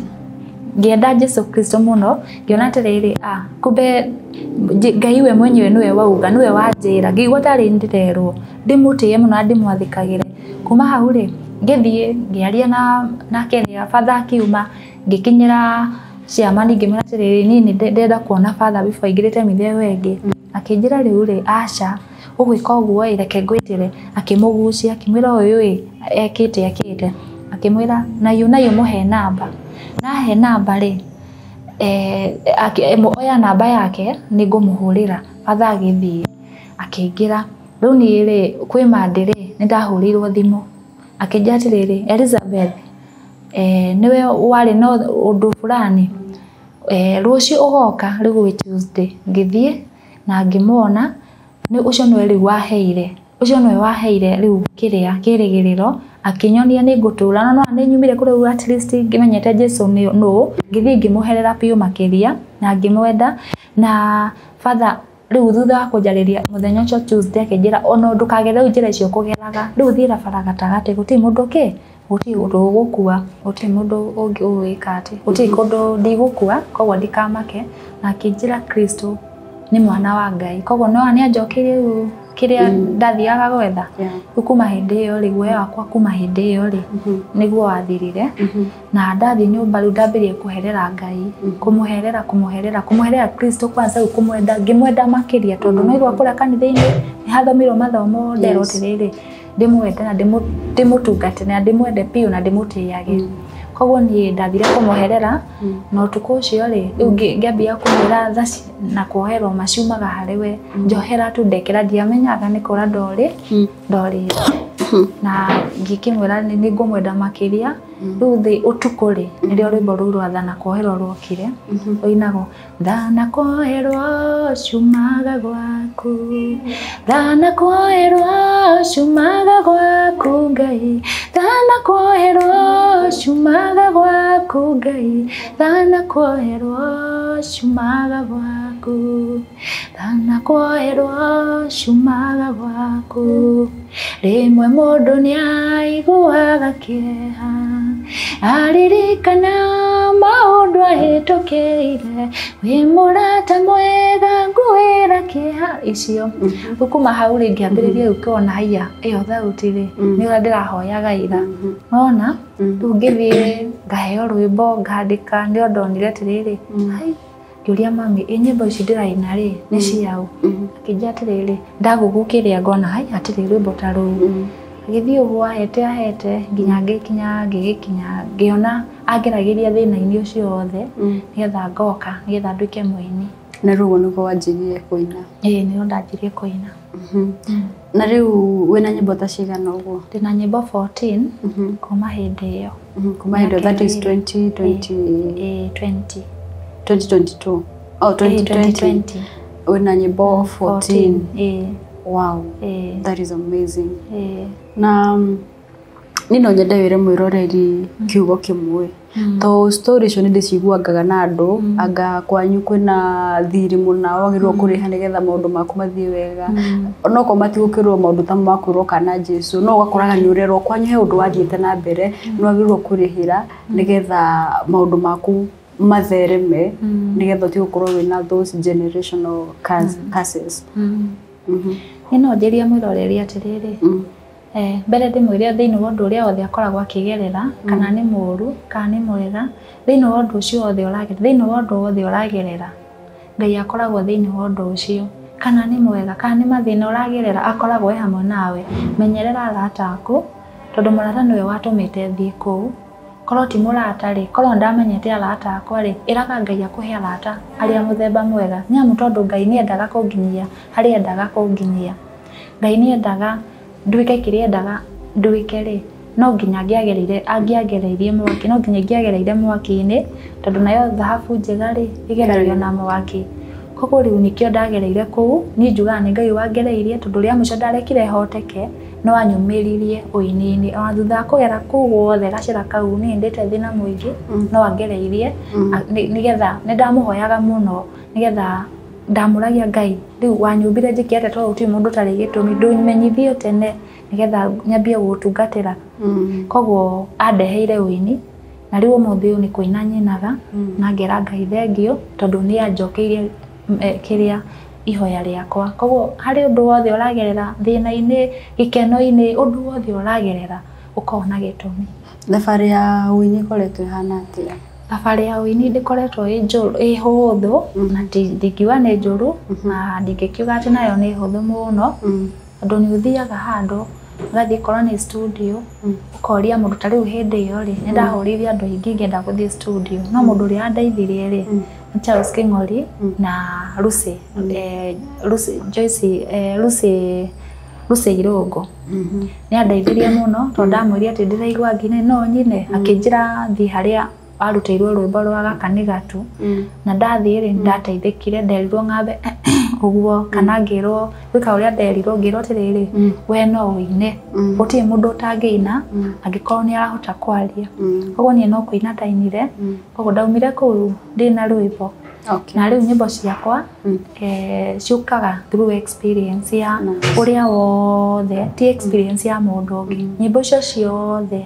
ngĩenda Jesu Kristo mũno ngĩona atĩrĩrĩ kumbe Ngai we mwenyewe nĩwe wauga nĩwe wanjĩra ngĩigua tarĩ ndĩrerwo ndĩmũtĩe mũno na ndĩmwathĩkagĩre kuma hau rĩ ngĩthiĩ ngĩaria na kĩrĩa batha akiuma ngĩkinyĩra chairman ngĩmwĩra atĩrĩrĩ niĩ nĩ ndĩrenda kuona batha before aingĩrĩte mitha ĩyo ĩngĩ akĩnjĩra rĩu rĩ aca ũgwĩka ũguo ĩ reke ngwĩtĩre akĩmũgucia akĩmwĩra ũyũ ĩ ekĩte akĩmwĩra nayu mũhe namba nahe namba rĩ oya namba yake nĩ ngũmũhũrĩra batha agĩthiĩ akĩingĩra rĩu niĩ rĩ kwĩ Monday rĩ nĩ ndahũrĩirwo thimũ akĩnjĩra atĩrĩrĩ Elizabeth nĩwe warĩ na ũndũ fulani rũciũ ũgoka rĩu gwĩ Tuesday ngĩthiĩ na ngĩmuona nĩ ũcio nĩwe rĩu waheire ũcio nĩwe waheire rĩu kĩrĩa kĩrĩgĩrĩro akĩnyonia nĩ ngũtũra no nĩ nyumire kũrĩa at least ngĩmenyete Jesu nĩ nũ ngĩthiĩ ngĩmũherera biũ makĩria na ngĩmwenda na father rĩu thutha wa kũnjarĩria mũthenya ũcio Tuesday akĩnjĩra ona ndũkagere rĩu njĩra icio kũgeraga rĩu thiĩra bara gatagatĩ gũtirĩ mũndũ kĩ Gũtirĩ ũndũ ũgũkua, gũtirĩ mũndũ ũngĩ ũgwĩka atĩ, gũtirĩ kũndũ ndigũkua, koguo ndikamake. Na akĩnjĩra Kristo nĩ mwana wa Ngai, koguo no nĩanjokeirie rĩu kĩrĩa ndathiaga gwetha. Rĩu kuma hĩndĩ ĩyo rĩ, guoya wakwa kuma hĩndĩ ĩyo rĩ nĩguo wathirire. Na ndathiĩ nyũmba rĩu ndambĩrĩria kũherera Ngai, kũmũherera kũmũherera kũmũherera Kristo kwanza, rĩu kũmwenda ngĩmwenda makĩria, tondũ no igua kũrĩa kanitha-inĩ nĩ hathomirwo mathomo nderwo atĩrĩrĩ ndĩmwende na ndĩmũtungate na ndĩmwende biũ na ndĩmũtĩage. Koguo niĩ ndathire kũmũherera na ũtukũ ũcio rĩ, rĩu ngĩambia kũmwĩra tha na kuoherwo maciumaga harĩ we, njohera tu ndekera, ndiamenyaga nĩ kũra ndorĩ ndorĩte. Na ngĩkĩmwĩra nĩ ngũmwenda makĩria. Rĩu thĩ ũtukũ rĩ, nĩrĩo rwĩmbo rũu rwa tha na kuoherwo rwokire, rũinagwo tha na kuoherwo ciumaga gwaku, tha na kuoherwo ciumaga gwaku Ngai, tha na kuoherwo ciumaga gwaku Ngai, tha na kuoherwo ciumaga gwaku, tha na kuoherwo ciumaga gwaku. Rĩmwe mũndũ nĩaiguaga kĩeha aririkana maũndũ ahĩtũkĩire, wĩ mũrata mwega ngwĩra kĩeha icio. Rĩu kuma hau rĩ, ngĩambĩrĩria rĩu kuona haiya ĩyo thauti rĩ nĩ ũrĩa ndĩrahoyaga ira, nona rĩu ngĩthiĩ ngaheo rwĩmbo ngandĩka, nĩo ndonire atĩrĩrĩ, hai, ngĩũria mami, ĩ nyĩmbo ici ndĩraina rĩ nĩ ciaũ? Akĩnjĩra atĩrĩrĩ, ndagũgũkĩrĩa ngona hai hatirĩ rwĩmbo ta rũu. Agĩthiĩ ũguo ahete ahete nginya ngĩkinya ngĩgĩkinya ngĩona angeragĩria thĩna-inĩ ũcio wothe nĩgetha ngoka nĩgetha nduĩke mũini. Na rĩu ũguo nĩguo wanjirie kũina? Ĩĩ, nĩguo ndanjirie kũina. Na rĩu wĩna nyĩmbo ta cigana ũguo? Ndĩna nyĩmbo 14 kuma hĩndĩ ĩyo. Kuma hĩndĩ ĩyo, that is 2020? 20. 2022. Oh, 2020. Wĩna nyĩmbo 14. Ĩĩ. Wow. That is amazing. Na niĩ no nyende wĩre mwĩroreri kiugo kĩmwe, to story icio nĩ ndĩciguangaga na andũ, anga kwanyu kwĩna thirĩ mũna wagĩrĩirwo kũrĩha nĩgetha maũndũ maku mathiĩ wega, onokorwo matigũkĩrwo maũndũ ta makwĩrwo kana Jesu, no ũgakoraga nĩ ũrerwo kwanyu he ũndũ wathiĩte na mbere nĩ wagĩrĩirwo kũrĩhĩra nĩgetha maũndũ maku mathereme, nĩgetha ũtige gũkorwo wĩna those generational curses. Niĩ no njĩrie mwĩroreri atĩrĩrĩ, mbere ndĩmwĩre thĩinĩ wa ũndũ ũrĩa wothe akoragwo akĩgerera, kana nĩ mũũru kana nĩ mwega, thĩinĩ wa ũndũ ũcio wothe ũragerera, thĩinĩ wa ũndũ wothe ũragerera, Ngai akoragwo thĩinĩ wa ũndũ ũcio, kana nĩ mwega kana nĩ mathĩna ũragerera, akoragwo e hamwe nawe. Menyerera arata aku, tondũ mũrata nĩwe watũmĩte thiĩ kũu. Korwo ti mũrata rĩ, korwo ndamenyete arata akwa rĩ, ĩraga Ngai akũhe arata arĩa mũthemba mwega, nĩamu tondũ Ngai nĩendaga kũnginyia harĩa endaga kũnginyia, Ngai nĩendaga nduĩke kĩrĩa endaga nduĩke rĩ, no nginya angĩagereirie mwaki, no nginya ingĩagereire mwaki-inĩ, tondũ nayo thahabu njega rĩ ĩgeragio na mwaki. Koguo rĩu nĩkĩo ndagereire kũu, niĩ njugaga nĩ Ngai wangereirie, tondũ rĩa mũico ndarekire hoteke no anyumĩririe ũini-inĩ. Ona thutha wa kũgera kũu guothe gacĩra kau niĩ ndĩte thĩna mũingĩ, no angereirie nĩgetha nĩ ndamũhoyaga mũno, nĩgetha ndamũragia Ngai rĩu wanyumbire njĩke atĩa, tondũ gũtirĩ mũndũ ũtarĩ gĩtũmi, ndũmenyithio tene nĩgetha nyambie gũgũtungatĩra. Koguo andeheire ũini, na rĩu ũmũthĩ ũyũ nĩ kũina nyinaga, na ngera Ngai thengio tondũ nĩ anjokeirie kĩrĩa ihoya rĩakwa. Koguo harĩ ũndũ wothe ũragerera, thĩna-inĩ, gĩkeno-inĩ, ũndũ wothe ũragerera ũkoragwo na gĩtũmi. Thabarĩ ya ũini ĩkoretwo ĩhana atĩa? Thabarĩ ya ũini ndĩkoretwo ĩ hũthũ, na ndingiuga nĩ njũru, na ndingĩkiuga atĩ nayo nĩ hũthũ mũno, tondũ nĩ ũthiaga handũ ũgathiĩ korwo nĩ studio, ũkoria mũndũ ta rĩu hĩndĩ ĩyo rĩ, nĩ ndahũrĩire andũ aingĩ ngĩenda gũthiĩ studio, no mũndũ ũrĩa wandeithirie rĩ nĩ Charles King'ori na Lucy, Lucy Joyce, Lucy Lucy Irũngũ. Nĩ andeithirie mũno tondũ ndamwĩrire atĩ ndĩraigua ngine no nyine, akĩnjĩra thiĩ harĩa arutĩirwo rwĩmbo rwa gaka nĩ gatu, na ndathiĩ rĩ ndateithĩkire, nderirwo ngambe ũguo kana ngĩrwo gwĩka ũrĩa nderirwo, ngĩrwo atĩrĩrĩ we no ũine, gũtirĩ mũndũ ũtangĩina angĩkorwo nĩ arahota kwaria. Koguo niĩ no kũina ndainire, koguo ndaumire kũu ndĩna rwĩmbo. Okay. Na rĩu nyĩmbo ciakwa ciũkaga through experience ya ũrĩa wothe, ti experience ya mũndũ ũngĩ. Nyĩmbo icio ciothe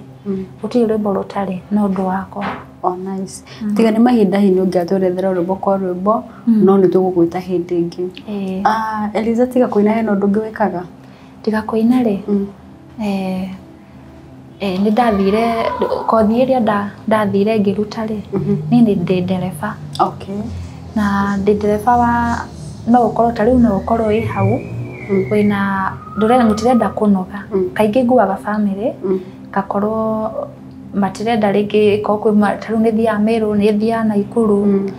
gũtirĩ rwĩmbo rũtarĩ na ũndũ wakwa. Oh, nice. Tiga nĩ mahinda hihi nĩ ũngĩatũrethera rwĩmbo kwa rwĩmbo, no nĩ tũgũgwĩta hĩndĩ ĩngĩ. Eliza, tiga kũina hena ũndũ ũngĩ wĩkaga? Tiga kũina rĩ, nĩ ndathire kothi ĩrĩa ndathire ngĩruta rĩ, niĩ nĩ ndĩ ndereba. Okay. Na ndĩ ndereba wa no ũkorwo ta rĩu no ũkorwo wĩ hau wĩna ndũrenda mũtirenda kũnoga. Kaingĩ nguaga family ngakorwo matirenda rĩngĩ ĩkorwo kwĩ ta rĩu nĩ thiaga Meru, nĩ thiaga Naikuru,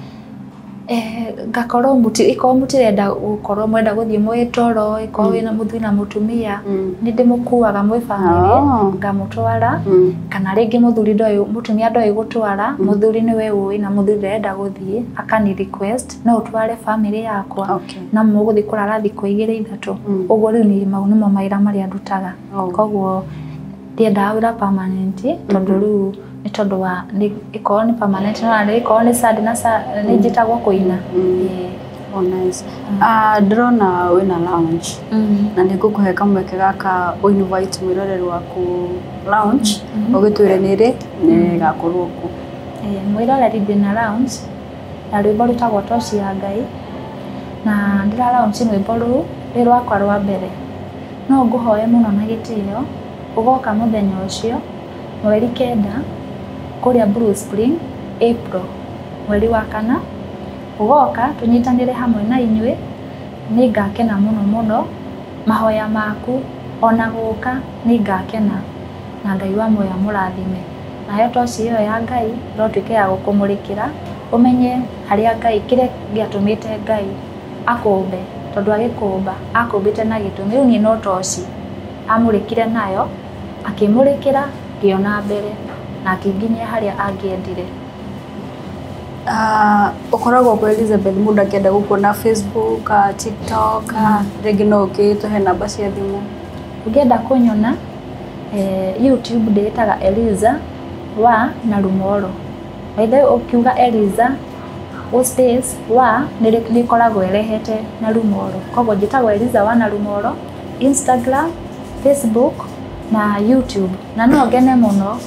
ngakorwo ĩkorwo mũtirenda gũkorwo mwenda gũthiĩ mwĩ toro, ĩkorwo wĩna mũthuri na mũtumia, nĩ ndĩmũkuaga mwĩ family ngamũtwara, kana rĩngĩ mũthuri ndoĩ, mũtumia ndoĩ gũtwara, mũthuri nĩwe ũĩ na mũthuri ndarenda gũthiĩ, akani request no ũtware family yakwa na mũgũthiĩ kũrara thikũ 2 3. Ũguo rĩu niĩ mau nĩmo mawĩra marĩa ndutaga. Koguo ndiendaga wĩra permanent tondũ rĩu nĩ tondũ wa ĩkorwo nĩ permanent no ĩkorwo nĩ Sunday na nĩ njĩtagwo kũina. Oh, nice. Ndĩrona wĩna lounge na nĩ ngũkũhe kamweke gaka invite mwĩroreri waku lounge ũgĩtwĩre nĩ rĩ nĩ ĩgakorwo kũ. Mwĩroreri ndĩna lounge na rwĩmbo rwĩtagwo Toci ya Ngai, na ndĩra launch rwĩmbo rũu rwĩ rwakwa rwa mbere. No ngũhoe mũno na gĩtĩo ũgoka mũthenya ũcio mweri 9 kũrĩa Blue Spring, April mweri wa 4, ũgoka tũnyitanĩre hamwe na inyuĩ. Nĩ ngakena mũno mũno, mahoya maku ona gũka nĩ ngakena, na Ngai wa muoyo amũrathime. Nayo toci ĩyo ya Ngai ĩrotuĩka ya gũkũmũrĩkĩra ũmenye harĩa Ngai, kĩrĩa gĩatũmĩte Ngai akũmbe, tondũ agĩkũmba akũmbĩte na gĩtũmi. Rĩu niĩ no toci amũrĩkire nayo, akĩmũrĩkĩra ngĩona mbere na akĩnginyia harĩa angĩendire. Ũkoragwo kwa Elizabeth mũndũ akĩenda gũkuona Facebook, TikTok, rĩngĩ no ũgĩtũhe namba cia thimũ. Ũngĩenda kũnyona YouTube ndĩĩtaga Eliza wa na Rumoro. By the way ũkiuga Eliza o space wa nĩ ĩkoragwo ĩrehete na Rumoro. Koguo njĩtagwo Eliza wa na Rumoro Instagram, Facebook na YouTube. Na no ngene mũno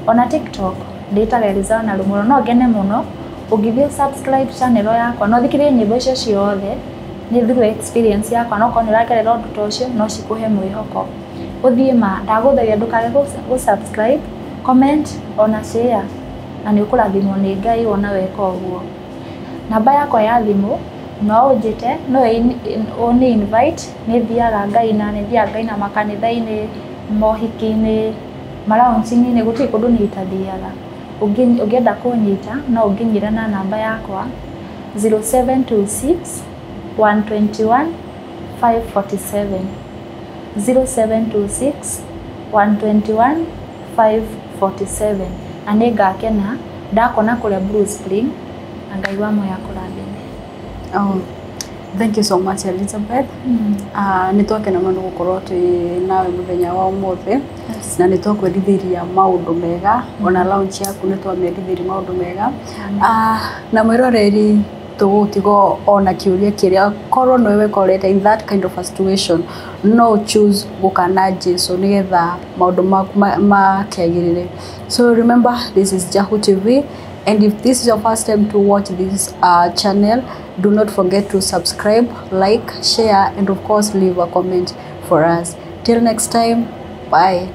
ona TikTok ndĩĩtaga Eliza wa na Rumoro. No ngene mũno ũngĩthiĩ subscribe channel yakwa no thikĩrĩrie nyĩmbo icio ciothe nĩ through experience yakwa, no korwo nĩ ũragerera ũndũ ta ũcio no cikũhe mwĩhoko. Ũthiĩ ma ndagũthaitha ndũkage gũ subscribe, comment ona share, na nĩ ũkũrathimwo nĩ Ngai wona weka ũguo. Namba yakwa ya thimũ no ũnjĩte, no ũni invite, nĩ thiaga ngaina, nĩ thiaga ngaina makanitha-inĩ, mohiki-inĩ, ma-launching-inĩ, gũtirĩ kũndũ niĩ itathiaga. Ũngĩenda kũnyita no ũnginyĩre na namba yakwa 0726 121 547, 0726 121 547, na nĩ ngakena ndakona kũrĩa Blue Spring, na Ngai wa muoyo akũrathime. Oh, thank you so much Elizabeth. Nĩ twakena mũno gũkorwo twĩ nawe mũthenya wa ũmũthĩ, na nĩ twakwendithĩria maũndũ mega, ona launch yaku nĩ twamĩendithĩria maũndũ mega. Na mwĩroreri tũgũtigwo ona kĩũria kĩrĩa korwo nĩwe wĩkorete in that kind of a situation, no choose gũkana Jesu nĩgetha maũndũ maku makĩagĩrĩre. So remember, this is Jahu TV, and if this is your first time to watch this channel, do not forget to subscribe, like, share, and of course leave a comment for us. Till next time, bye.